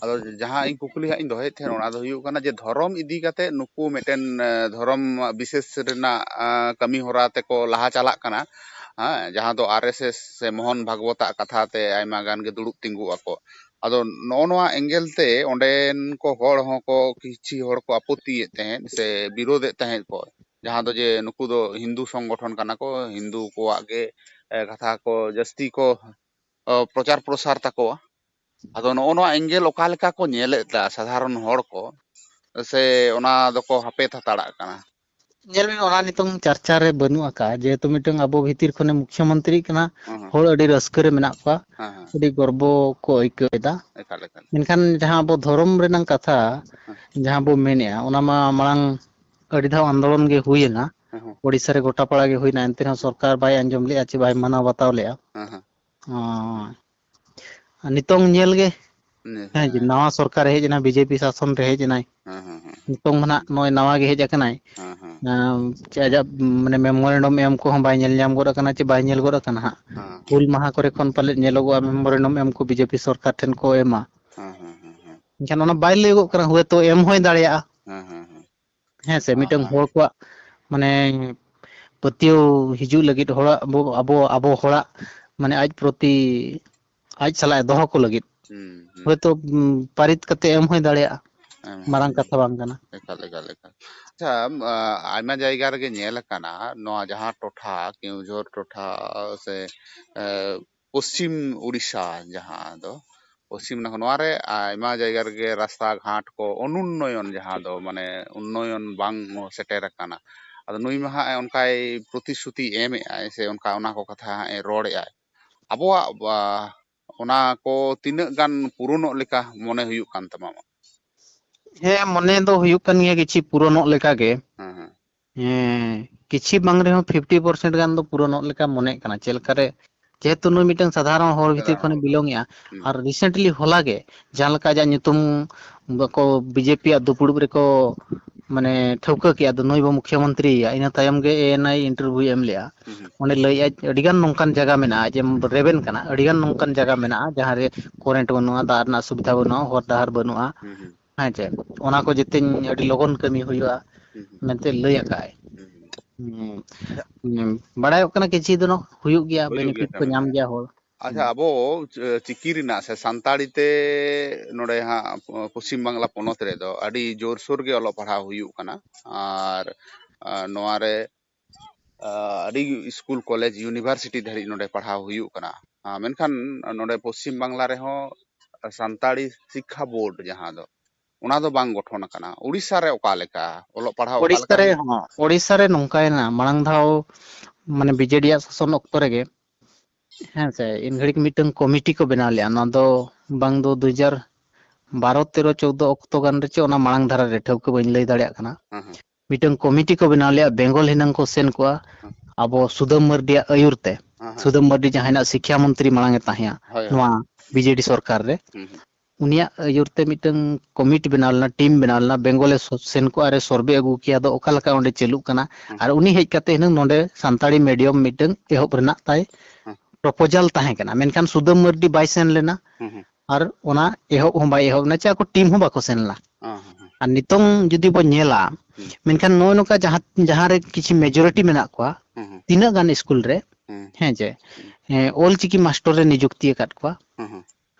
ᱟᱫᱚ ᱡᱟᱦᱟᱸ ᱤᱧ ᱠᱩᱠᱞᱤ ᱦᱟᱸᱜ ᱤᱧ ᱫᱚᱦᱚᱭᱮᱫ ᱛᱟᱦᱮᱸᱫ, ᱚᱱᱟ ᱫᱚ ᱦᱩᱭᱩᱜ ᱠᱟᱱᱟ ᱡᱮ ᱫᱷᱚᱨᱚᱢ ᱤᱫᱤ ᱠᱟᱛᱮ ᱱᱩᱠᱩ ᱢᱤᱫᱴᱮᱱ, ᱮ, ᱫᱷᱚᱨᱚᱢ ᱵᱤᱥᱮᱥ ᱨᱮᱱᱟᱜ, ᱟ, ᱠᱟᱹᱢᱤ ᱦᱚᱨᱟ ᱛᱮᱠᱚ ᱞᱟᱦᱟ ᱪᱟᱞᱟᱜ ᱠᱟᱱᱟ᱾ ᱦᱮᱸ, ᱡᱟᱦᱟᱸ ᱫᱚ ᱟᱨ ᱮᱥ ᱮᱥ ᱥᱮ ᱢᱳᱦᱚᱱ ᱵᱷᱟᱜᱽᱣᱚᱛᱟᱜ ᱠᱟᱛᱷᱟ ᱛᱮ ᱟᱭᱢᱟ ᱜᱟᱱ ᱜᱮ ᱫᱩᱲᱩᱵ ᱛᱤᱸᱜᱩᱜ ᱟᱠᱚ᱾ ᱟᱫᱚ ᱱᱚᱜᱼᱚ ᱱᱚᱣᱟ ᱮᱝᱜᱮᱞ ᱛᱮ ᱚᱸᱰᱮᱱ ᱠᱚ ᱦᱚᱲ ᱦᱚᱸᱠᱚ, ᱠᱤᱪᱷᱤ ᱦᱚᱲ ᱠᱚ ᱟᱯᱚᱛᱤᱭᱮᱫ ᱛᱟᱦᱮᱸᱫ ᱥᱮ ᱵᱤᱨᱳᱫᱮᱫ ᱛᱟᱦᱮᱸᱫ ᱠᱚ, ᱡᱟᱦᱟᱸ ᱫᱚ ᱡᱮ ᱱᱩᱠᱩ ᱫᱚ ᱦᱤᱱᱫᱩ ᱥᱚᱝᱜᱚᱴᱷᱚᱱ ᱠᱟᱱᱟ ᱠᱚ, ᱦᱤᱱᱫᱩ ᱠᱚᱣᱟᱜ ᱜᱮ, ᱮ, ᱠᱟᱛᱷᱟ ᱠᱚ ᱡᱟᱹᱥᱛᱤ ᱠᱚ, ᱚ, ᱯᱨᱚᱪᱟᱨ ᱯᱨᱚᱥᱟᱨ ᱛᱟᱠᱚᱣᱟ᱾ ᱟᱫᱚ ᱱᱚᱜᱼᱚ ᱱᱚᱣᱟ ᱮᱝᱜᱮᱞ ᱚᱠᱟ ᱞᱮᱠᱟ ᱠᱚ ᱧᱮᱞᱮᱫ ᱫᱟ ᱥᱟᱫᱷᱟᱨᱚᱱ ᱦᱚᱲ ᱠᱚ, ᱥᱮ ᱚᱱᱟ ᱫᱚᱠᱚ ᱦᱟᱯᱮᱫ ᱦᱟᱛᱟᱲᱟᱜ ᱠᱟᱱᱟ? ᱧᱮᱞ ᱵᱤᱱ, ᱚᱱᱟ ᱱᱤᱛᱚᱝ ᱪᱟᱨᱪᱟ ᱨᱮ ᱵᱟᱹᱱᱩᱜ ᱟᱠᱟᱫᱼᱟ, ᱡᱮᱦᱮᱛᱩ ᱢᱤᱫᱴᱟᱝ ᱟᱵᱚ ᱵᱷᱤᱛᱤᱨ ᱠᱷᱚᱱᱮ ᱢᱩᱠᱷᱭᱚᱢᱚᱱᱛᱨᱤ ᱠᱟᱱᱟ, ᱦᱮᱸ, ᱦᱮᱸ᱾ ᱦᱚᱲ ᱟᱹᱰᱤ ᱨᱟᱹᱥᱠᱟᱹ ᱨᱮ ᱢᱮᱱᱟᱜ ᱠᱚᱣᱟ, ᱦᱮᱸ, ᱦᱮᱸ᱾ ᱟᱹᱰᱤ ᱜᱚᱨᱵᱚ ᱠᱚ ᱟᱹᱭᱠᱟᱹᱣ ᱮᱫᱟ᱾ ᱮᱠᱟᱞ, ᱮᱠᱟᱞ᱾ ᱢᱮᱱᱠᱷᱟᱱ ᱡᱟᱦᱟᱸ ᱟᱵᱚ ᱫᱷᱚᱨᱚᱢ ᱨᱮᱱᱟᱝ ᱠᱟᱛᱷᱟ, ᱦᱮᱸ᱾ ᱡᱟᱦᱟᱸ ᱵᱚ ᱢᱮᱱᱮᱜᱼᱟ, ᱚᱱᱟ ᱢᱟ ᱢᱟᱲᱟᱝ ᱟᱹᱰᱤ ᱫᱷᱟᱣ ᱟᱱᱫᱳᱞᱚᱱ ᱜᱮ ᱦᱩᱭ ᱮᱱᱟ᱾ ᱦᱮᱸ, ᱦᱮᱸ᱾ ᱳᱰᱤᱥᱟ ᱨᱮ ᱜᱚᱴᱟ ᱯᱟᱲᱟ ᱜᱮ ᱦᱩᱭᱱᱟ, ᱮᱱᱛᱮ ᱨᱮᱦᱚᱸ ᱥᱚᱨᱠᱟᱨ ᱵᱟᱭ ᱟᱸᱡᱚᱢ ᱞᱮᱜᱼᱟ ᱪᱮ ᱵᱟᱭ ᱢᱟᱱᱟᱣ ᱵᱟᱛᱟᱣ ᱞᱮᱜᱼᱟ᱾ ᱦᱮᱸ, ᱦᱮᱸ᱾ ᱚ᱾ ᱟᱨ ᱱᱤᱛᱚᱝ ᱧᱮᱞ ᱜᱮ, ᱦᱮᱸ, ᱦᱮᱸ, ᱡᱮ ᱦᱮᱸ᱾ ᱱᱟᱣᱟ ᱥᱚᱨᱠᱟᱨᱮ ᱦᱮᱡ ᱮᱱᱟ, ᱵᱤᱡᱮᱯᱤ ᱥᱟᱥᱚᱱ ᱨᱮ ᱦᱮᱡ ᱮᱱᱟᱭ᱾ ᱦᱮᱸ, ᱦᱮᱸ, ᱦᱮᱸ᱾ ᱱᱤᱛᱚᱝ ᱢᱟ ᱱᱟᱜ ᱱᱚᱜᱼᱚᱭ ᱱᱟᱣᱟ ᱜᱮ ᱦᱮᱡ ᱟᱠᱟᱱᱟᱭ᱾ ᱦᱮᱸ, ᱦᱮᱸ᱾ ᱟᱸ, ᱪᱮ ᱟᱡᱟᱜ, ᱢᱟᱱᱮ, memorandum ᱮᱢ ᱠᱚᱦᱚᱸ ᱵᱟᱭ ᱧᱮᱞ ᱧᱟᱢ ᱜᱚᱫ ᱟᱠᱟᱱᱟ ᱪᱮ ᱵᱟᱭ ᱧᱮᱞ ᱜᱚᱫ ᱟᱠᱟᱱᱟ ᱦᱟᱸᱜ᱾ ᱦᱮᱸ, ᱦᱮᱸ᱾ ᱦᱩᱞ ᱢᱟᱦᱟ ᱠᱚᱨᱮ ᱠᱷᱚᱱ ᱯᱟᱞᱮᱫ ᱧᱮᱞᱚᱜᱚᱜᱼᱟ memorandum ᱮᱢ ᱠᱚ ᱵᱤᱡᱮᱯᱤ ᱥᱚᱨᱠᱟᱨ ᱴᱷᱮᱱ ᱠᱚ ᱮᱢᱟ᱾ ᱦᱮᱸ, ᱦᱮᱸ, ᱦᱮᱸ, ᱦᱮᱸ᱾ ᱮᱱᱠᱷᱟᱱ ᱚᱱᱟ ᱵᱟᱭ ᱞᱟᱹᱭᱚᱜᱚᱜ ᱠᱟᱱᱟ, ᱦᱚᱭᱛᱳ ᱮᱢ ᱦᱚᱸᱭ ᱫᱟᱲᱮᱭᱟᱜᱼᱟ᱾ ᱦᱮᱸ, ᱦᱮᱸ, ᱦᱮᱸ᱾ ᱦᱮᱸ ᱥᱮ, ᱦᱮᱸ, ᱢᱤᱫᱴᱟᱝ ᱦᱮᱸ᱾ ᱦᱚᱲ ᱠᱚᱣᱟᱜ, ᱢᱟᱱᱮ, ᱯᱟᱹᱛᱭᱟᱹᱣ ᱦᱤᱡᱩᱜ ᱞᱟᱹᱜᱤᱫ, ᱦᱚᱲᱟᱜ, ᱟᱵᱚ, ᱟᱵᱚ, ᱟᱵᱚ ᱦᱚᱲᱟᱜ, ᱢᱟᱱᱮ, ᱟᱡ ᱯᱨᱚᱛᱤ, ᱟᱡ ᱥᱟᱞᱟᱜ ᱮ ᱫᱚᱦᱚ ᱠᱚ ᱞᱟᱹᱜᱤᱫ᱾ ᱦᱩᱸ, ᱦᱩᱸ᱾ ᱦᱚᱭᱛᱳ, ᱩᱢ, ᱯᱟᱹᱨᱤᱛ ᱠᱟᱛᱮ ᱮᱢ ᱦᱚᱸᱭ ᱫᱟᱲᱮᱭᱟᱜᱼᱟ᱾ ᱮᱢ ᱦᱚᱸᱭ ᱢᱟᱨᱟᱝ ᱫᱟᱲᱮᱭᱟᱜᱼᱟ᱾ ᱠᱟᱛᱷᱟ ᱵᱟᱝ ᱠᱟᱱᱟ᱾ ᱮᱠᱟᱞ, ᱮᱠᱟᱞ, ᱮᱠᱟᱞ᱾ ᱟᱪᱪᱷᱟ, ᱟᱢ, ᱟ, ᱟᱭᱢᱟ ᱡᱟᱭᱜᱟ ᱨᱮᱜᱮ ᱧᱮᱞ ᱟᱠᱟᱱᱟ, ᱱᱚᱣᱟ ᱡᱟᱦᱟᱸ ᱴᱚᱴᱷᱟ, ᱠᱮᱣᱡᱷᱚᱨ ᱴᱚᱴᱷᱟ ᱥᱮ, ᱮ, ᱯᱚᱥᱪᱤᱢ ᱩᱲᱤᱥᱥᱟ ᱡᱟᱦᱟᱸ ᱫᱚ, ᱯᱚᱥᱪᱤᱢ ᱱᱟᱠᱷᱟ, ᱱᱚᱣᱟ ᱨᱮ ᱟᱭᱢᱟ ᱡᱟᱭᱜᱟ ᱨᱮᱜᱮ ᱨᱟᱥᱛᱟ ᱜᱷᱟᱴ ᱠᱚ ᱚᱱᱩᱱᱱᱚᱭᱚᱱ, ᱡᱟᱦᱟᱸ ᱫᱚ, ᱢᱟᱱᱮ, ᱩᱱᱱᱚᱭᱚᱱ ᱵᱟᱝ ᱥᱮᱴᱮᱨ ᱟᱠᱟᱱᱟ᱾ ᱟᱫᱚ ᱱᱩᱭ ᱢᱟ ᱦᱟᱸᱜ ᱚᱱᱠᱟᱭ ᱯᱨᱚᱛᱤᱥᱨᱩᱛᱤ ᱮᱢᱮᱜᱼᱟᱭ ᱥᱮ ᱚᱱᱠᱟ, ᱚᱱᱟ ᱠᱚ ᱠᱟᱛᱷᱟ ᱦᱟᱸᱜ ᱮ ᱨᱚᱲᱮᱜᱼᱟᱭ᱾ ᱟᱵᱚᱣᱟᱜ, ᱟ, ᱚᱱᱟ ᱠᱚ ᱛᱤᱱᱟᱹᱜ ᱜᱟᱱ ᱯᱩᱨᱩᱱᱚᱜ ᱞᱮᱠᱟ ᱢᱚᱱᱮ ᱦᱩᱭᱩᱜ ᱠᱟᱱ ᱛᱟᱢᱟ? ᱦᱮᱸ, ᱢᱚᱱᱮ ᱫᱚ ᱦᱩᱭᱩᱜ ᱠᱟᱱ ᱜᱮᱭᱟ ᱠᱤᱪᱷᱤ ᱯᱩᱨᱚᱱᱚᱜ ᱞᱮᱠᱟ ᱜᱮ᱾ ᱦᱮᱸ, ᱦᱮᱸ᱾ ᱦᱮᱸ, ᱠᱤᱪᱷᱤ ᱵᱟᱝ ᱨᱮᱦᱚᱸ fifty percent ᱜᱟᱱ ᱫᱚ ᱯᱩᱨᱚᱱᱚᱜ ᱞᱮᱠᱟ ᱢᱚᱱᱮᱜ ᱠᱟᱱᱟ᱾ ᱪᱮᱫ ᱞᱮᱠᱟᱨᱮ, ᱡᱮᱦᱮᱛᱩ ᱱᱩᱭ ᱢᱤᱫᱴᱟᱝ ᱥᱟᱫᱷᱟᱨᱚᱱ ᱦᱚᱲ ᱵᱷᱤᱛᱤᱨ ᱥᱟᱫᱷᱟᱨᱚᱱ ᱠᱷᱚᱱᱮ ᱦᱚᱲ᱾ Belong ᱮᱜᱼᱟ᱾ ᱦᱩᱸ᱾ ᱟᱨ recently ᱦᱚᱞᱟ ᱜᱮ ᱡᱟᱦᱟᱸ ᱞᱮᱠᱟ ᱟᱡᱟᱜ ᱧᱩᱛᱩᱢ ᱵᱟᱠᱚ, ᱵᱤᱡᱮᱯᱤ ᱟᱜ ᱫᱩᱯᱲᱩᱵ ᱨᱮᱠᱚ, ᱢᱟᱱᱮ, ᱴᱷᱟᱹᱣᱠᱟᱹ ᱠᱮᱜᱼᱟ, ᱟᱫᱚ ᱱᱩᱭ ᱵᱚ ᱢᱩᱠᱷᱭᱚᱢᱚᱱᱛᱨᱤᱭᱮᱭᱟ, ᱤᱱᱟᱹ ᱛᱟᱭᱚᱢ ᱜᱮ ᱮ ᱮᱱ ᱟᱭ interview ᱮᱢ ᱞᱮᱜᱼᱟ᱾ ᱦᱩᱸ, ᱦᱩᱸ᱾ ᱚᱸᱰᱮ ᱞᱟᱹᱭᱮᱜᱼᱟᱭ, ᱟᱹᱰᱤᱜᱟᱱ ᱱᱚᱝᱠᱟᱱ ᱡᱟᱭᱜᱟ ᱢᱮᱱᱟᱜᱼᱟ, ᱡᱮ ᱨᱮᱵᱮᱱ ᱠᱟᱱᱟ, ᱟᱹᱰᱤᱜᱟᱱ ᱱᱚᱝᱠᱟᱱ ᱡᱟᱭᱜᱟ ᱢᱮᱱᱟᱜᱼᱟ, ᱡᱟᱦᱟᱸ ᱨᱮ current ᱵᱟᱹᱱᱩᱜᱼᱟ, ᱫᱟᱜ ᱨᱮᱱᱟᱜ ᱥᱩᱵᱤᱫᱷᱟ ᱵᱟᱹᱱᱩᱜᱼᱟ, ᱦᱚᱨ ᱰᱟᱦᱟᱨ ᱵᱟᱹᱱᱩᱜᱼᱟ᱾ ᱦᱩᱸ, ᱦᱩᱸ᱾ ᱦᱮᱸ ᱪᱮ? ᱚᱱᱟ ᱠᱚ ᱡᱮᱛᱮᱧ ᱟᱹᱰᱤ ᱞᱚᱜᱚᱱ ᱠᱟᱹᱢᱤ ᱦᱩᱭᱩᱜᱼᱟ ᱦᱩᱸ, ᱦᱩᱸ᱾ ᱢᱮᱱᱛᱮ ᱞᱟᱹᱭ ᱟᱠᱟᱫᱼᱟᱭ᱾ ᱦᱩᱸ, ᱦᱩᱸ᱾ ᱦᱩᱸ᱾ ᱟᱪᱪᱷᱟ᱾ ᱦᱩᱸ᱾ ᱵᱟᱲᱟᱭᱚᱜ ᱠᱟᱱᱟ ᱠᱤᱪᱷᱤ ᱫᱚ ᱦᱩᱭᱩᱜ ᱜᱮᱭᱟ, ᱦᱩᱭᱩᱜ ᱜᱮᱭᱟ, benefit ᱠᱚ ᱠᱟᱹᱢᱤ ᱧᱟᱢ ᱦᱩᱭᱩᱜ ᱜᱮᱭᱟ ᱜᱮᱭᱟ᱾ ᱦᱚᱲ᱾ ᱟᱪᱪᱷᱟ, ᱦᱩᱸ᱾ ᱟᱵᱚ ᱪ-, ᱪᱤᱠᱤ ᱨᱮᱱᱟᱜ ᱥᱮ ᱥᱟᱱᱛᱟᱲᱤ ᱛᱮ ᱱᱚᱰᱮ ᱦᱟᱸᱜ ᱯᱚ-, ᱯᱚᱥᱪᱤᱢ ᱵᱟᱝᱞᱟ ᱯᱚᱱᱚᱛ ᱨᱮᱫᱚ ᱟᱹᱰᱤ ᱡᱳᱨᱥᱳᱨ ᱜᱮ ᱚᱞᱚᱜ ᱯᱟᱲᱦᱟᱣ ᱦᱩᱭᱩᱜ ᱠᱟᱱᱟ᱾ ᱟᱨ, ᱟ, ᱱᱚᱣᱟ ᱨᱮ, ᱟ, ᱟᱹᱰᱤ ᱥᱠᱩᱞ, ᱠᱚᱞᱮᱡᱽ, university ᱫᱷᱟᱹᱨᱤᱡ ᱱᱚᱰᱮ ᱯᱟᱲᱦᱟᱣ ᱦᱩᱭᱩᱜ ᱠᱟᱱᱟ᱾ ᱟ, ᱢᱮᱱᱠᱷᱟᱱ ᱱᱚᱰᱮ ᱯᱚᱥᱪᱤᱢ ᱵᱟᱝᱞᱟ ᱨᱮᱦᱚᱸ ᱥᱟᱱᱛᱟᱲᱤ ᱥᱤᱠᱠᱷᱟ ᱵᱳᱨᱰ, ᱡᱟᱦᱟᱸ ᱫᱚ ᱚᱱᱟ ᱫᱚ ᱵᱟᱝ ᱜᱚᱴᱷᱚᱱ ᱟᱠᱟᱱᱟ᱾ ᱳᱰᱤᱥᱟ ᱨᱮ ᱚᱠᱟ ᱞᱮᱠᱟ ᱚᱞᱚᱜ ᱯᱟᱲᱦᱟᱣ ᱚᱠᱟ ᱳᱰᱤᱥᱟ ᱞᱮᱠᱟ ᱨᱮ ᱢᱮᱱᱟᱜᱼᱟ? ᱦᱚᱸ, ᱳᱰᱤᱥᱟ ᱨᱮ ᱱᱚᱝᱠᱟᱭᱮᱱᱟ, ᱢᱟᱲᱟᱝ ᱫᱷᱟᱣ ᱢᱟᱱᱮ ᱵᱤᱡᱮᱰᱤ ᱭᱟᱜ ᱥᱟᱥᱚᱱ ᱚᱠᱛᱚ ᱨᱮᱜᱮ, ᱦᱮᱸ ᱥᱮ, ᱤᱱ ᱜᱷᱟᱹᱲᱤᱡ ᱢᱤᱫᱴᱟᱝ ᱠᱚᱢᱤᱴᱤ ᱠᱚ ᱵᱮᱱᱟᱣ ᱞᱮᱫᱼᱟ᱾ ᱱᱚᱣᱟ ᱫᱚ ᱵᱟᱝ ᱫᱚ ᱫᱩ ᱦᱟᱡᱟᱨ ᱵᱟᱨᱚ, ᱛᱮᱨᱚ, ᱪᱳᱫᱽᱫᱳ ᱚᱠᱛᱚ ᱜᱟᱱ ᱨᱮ ᱪᱮ, ᱚᱱᱟ ᱢᱟᱲᱟᱝ ᱫᱷᱟᱨᱟ ᱨᱮ, ᱴᱷᱟᱹᱣᱠᱟᱹ ᱵᱟᱹᱧ ᱞᱟᱹᱭ ᱫᱟᱲᱮᱭᱟᱜ ᱠᱟᱱᱟ᱾ ᱦᱮᱸ, ᱦᱮᱸ᱾ ᱢᱤᱫᱴᱟᱝ ᱠᱚᱢᱤᱴᱤ ᱠᱚ ᱵᱮᱱᱟᱣ ᱞᱮᱫᱼᱟ ᱵᱮᱝᱜᱚᱞ ᱦᱤᱱᱟᱹᱝ ᱠᱚ ᱥᱮᱱ ᱠᱚᱜᱼᱟ᱾ ᱦᱮᱸ᱾ ᱟᱵᱚ ᱥᱩᱫᱟᱹᱢ ᱢᱟᱹᱨᱰᱤᱭᱟᱜ ᱟᱹᱭᱩᱨ ᱛᱮ, ᱦᱮᱸ, ᱦᱮᱸ᱾ ᱥᱩᱫᱟᱹᱢ ᱢᱟᱹᱨᱰᱤ ᱡᱟᱦᱟᱸᱭ ᱱᱟᱜ ᱥᱤᱠᱠᱷᱟ ᱢᱚᱱᱛᱨᱤ ᱢᱟᱲᱟᱝ ᱮ ᱛᱟᱦᱮᱸᱜᱼᱟ ᱦᱳᱭ, ᱦᱳᱭ᱾ ᱱᱚᱣᱟ ᱵᱤᱡᱮᱰᱤ ᱥᱚᱨᱠᱟᱨ ᱨᱮ, ᱦᱩᱸ, ᱦᱩᱸ᱾ ᱩᱱᱤᱭᱟᱜ ᱟᱹᱭᱩᱨ ᱛᱮ ᱢᱤᱫᱴᱟᱝ ᱠᱚᱢᱤᱴᱤ ᱵᱮᱱᱟᱣ ᱞᱮᱱᱟ, ᱴᱤᱢ ᱵᱮᱱᱟᱣ ᱞᱮᱱᱟ, ᱵᱮᱝᱜᱚᱞ ᱮ ᱥᱚ-, ᱥᱮᱱ ᱠᱚᱜᱼᱟ ᱟᱨ ᱮ ᱥᱚᱨᱵᱷᱮ ᱟᱹᱜᱩ ᱠᱮᱭᱟ, ᱟᱫᱚ ᱚᱠᱟ ᱞᱮᱠᱟ ᱚᱸᱰᱮ ᱪᱟᱹᱞᱩᱜ ᱠᱟᱱᱟ᱾ ᱦᱩᱸ᱾ ᱟᱨ ᱩᱱᱤ ᱦᱮᱡ ᱠᱟᱛᱮ ᱦᱩᱱᱟᱹᱝ ᱱᱚᱰᱮ ᱥᱟᱱᱛᱟᱲᱤ ᱢᱤᱰᱤᱭᱟᱢ ᱢᱤᱫᱴᱟᱝ ᱮᱦᱚᱵ ᱨᱮᱱᱟᱜ ᱛᱟᱭ ᱦᱩᱸ᱾ ᱯᱨᱚᱯᱳᱡᱟᱞ ᱛᱟᱦᱮᱸ ᱠᱟᱱᱟ, ᱢᱮᱱᱠᱷᱟᱱ ᱥᱩᱫᱟᱹᱢ ᱢᱟᱹᱨᱰᱤ ᱵᱟᱭ ᱥᱮᱱ ᱞᱮᱱᱟ᱾ ᱦᱩᱸ, ᱦᱩᱸ᱾ ᱟᱨ ᱚᱱᱟ ᱮᱦᱚᱵ ᱦᱚᱸ ᱵᱟᱭ ᱮᱦᱚᱵ ᱞᱮᱱᱟ, ᱪᱮ ᱟᱠᱚ ᱴᱤᱢ ᱦᱚᱸ ᱵᱟᱠᱚ ᱥᱮᱱ ᱞᱮᱱᱟ᱾ ᱦᱩᱸ, ᱦᱩᱸ, ᱦᱩᱸ᱾ ᱟᱨ ᱱᱤᱛᱚᱝ ᱡᱩᱫᱤ ᱵᱚᱱ ᱧᱮᱞᱟ, ᱦᱩᱸ᱾ ᱢᱮᱱᱠᱷᱟᱱ ᱱᱚᱜᱼᱚᱭ ᱱᱚᱝᱠᱟ ᱡᱟᱦᱟᱸ, ᱡᱟᱦᱟᱸ ᱨᱮ ᱠᱤᱪᱷᱤ ᱢᱮᱡᱚᱨᱤᱴᱤ ᱢᱮᱱᱟᱜ ᱠᱚᱣᱟ, ᱦᱩᱸ, ᱦᱩᱸ᱾ ᱛᱤᱱᱟᱹᱜ ᱜᱟᱱ ᱥᱠᱩᱞ ᱨᱮ, ᱦᱩᱸ᱾ ᱦᱮᱸ ᱪᱮ, ᱦᱩᱸ᱾ ᱦᱮᱸ, ᱚᱞ ᱪᱤᱠᱤ ᱢᱟᱥᱴᱚᱨ ᱨᱮ ᱱᱤᱡᱩᱠᱛᱤ ᱟᱠᱟᱫ ᱠᱚᱣᱟ᱾ ᱦᱩᱸ, ᱦᱩᱸ᱾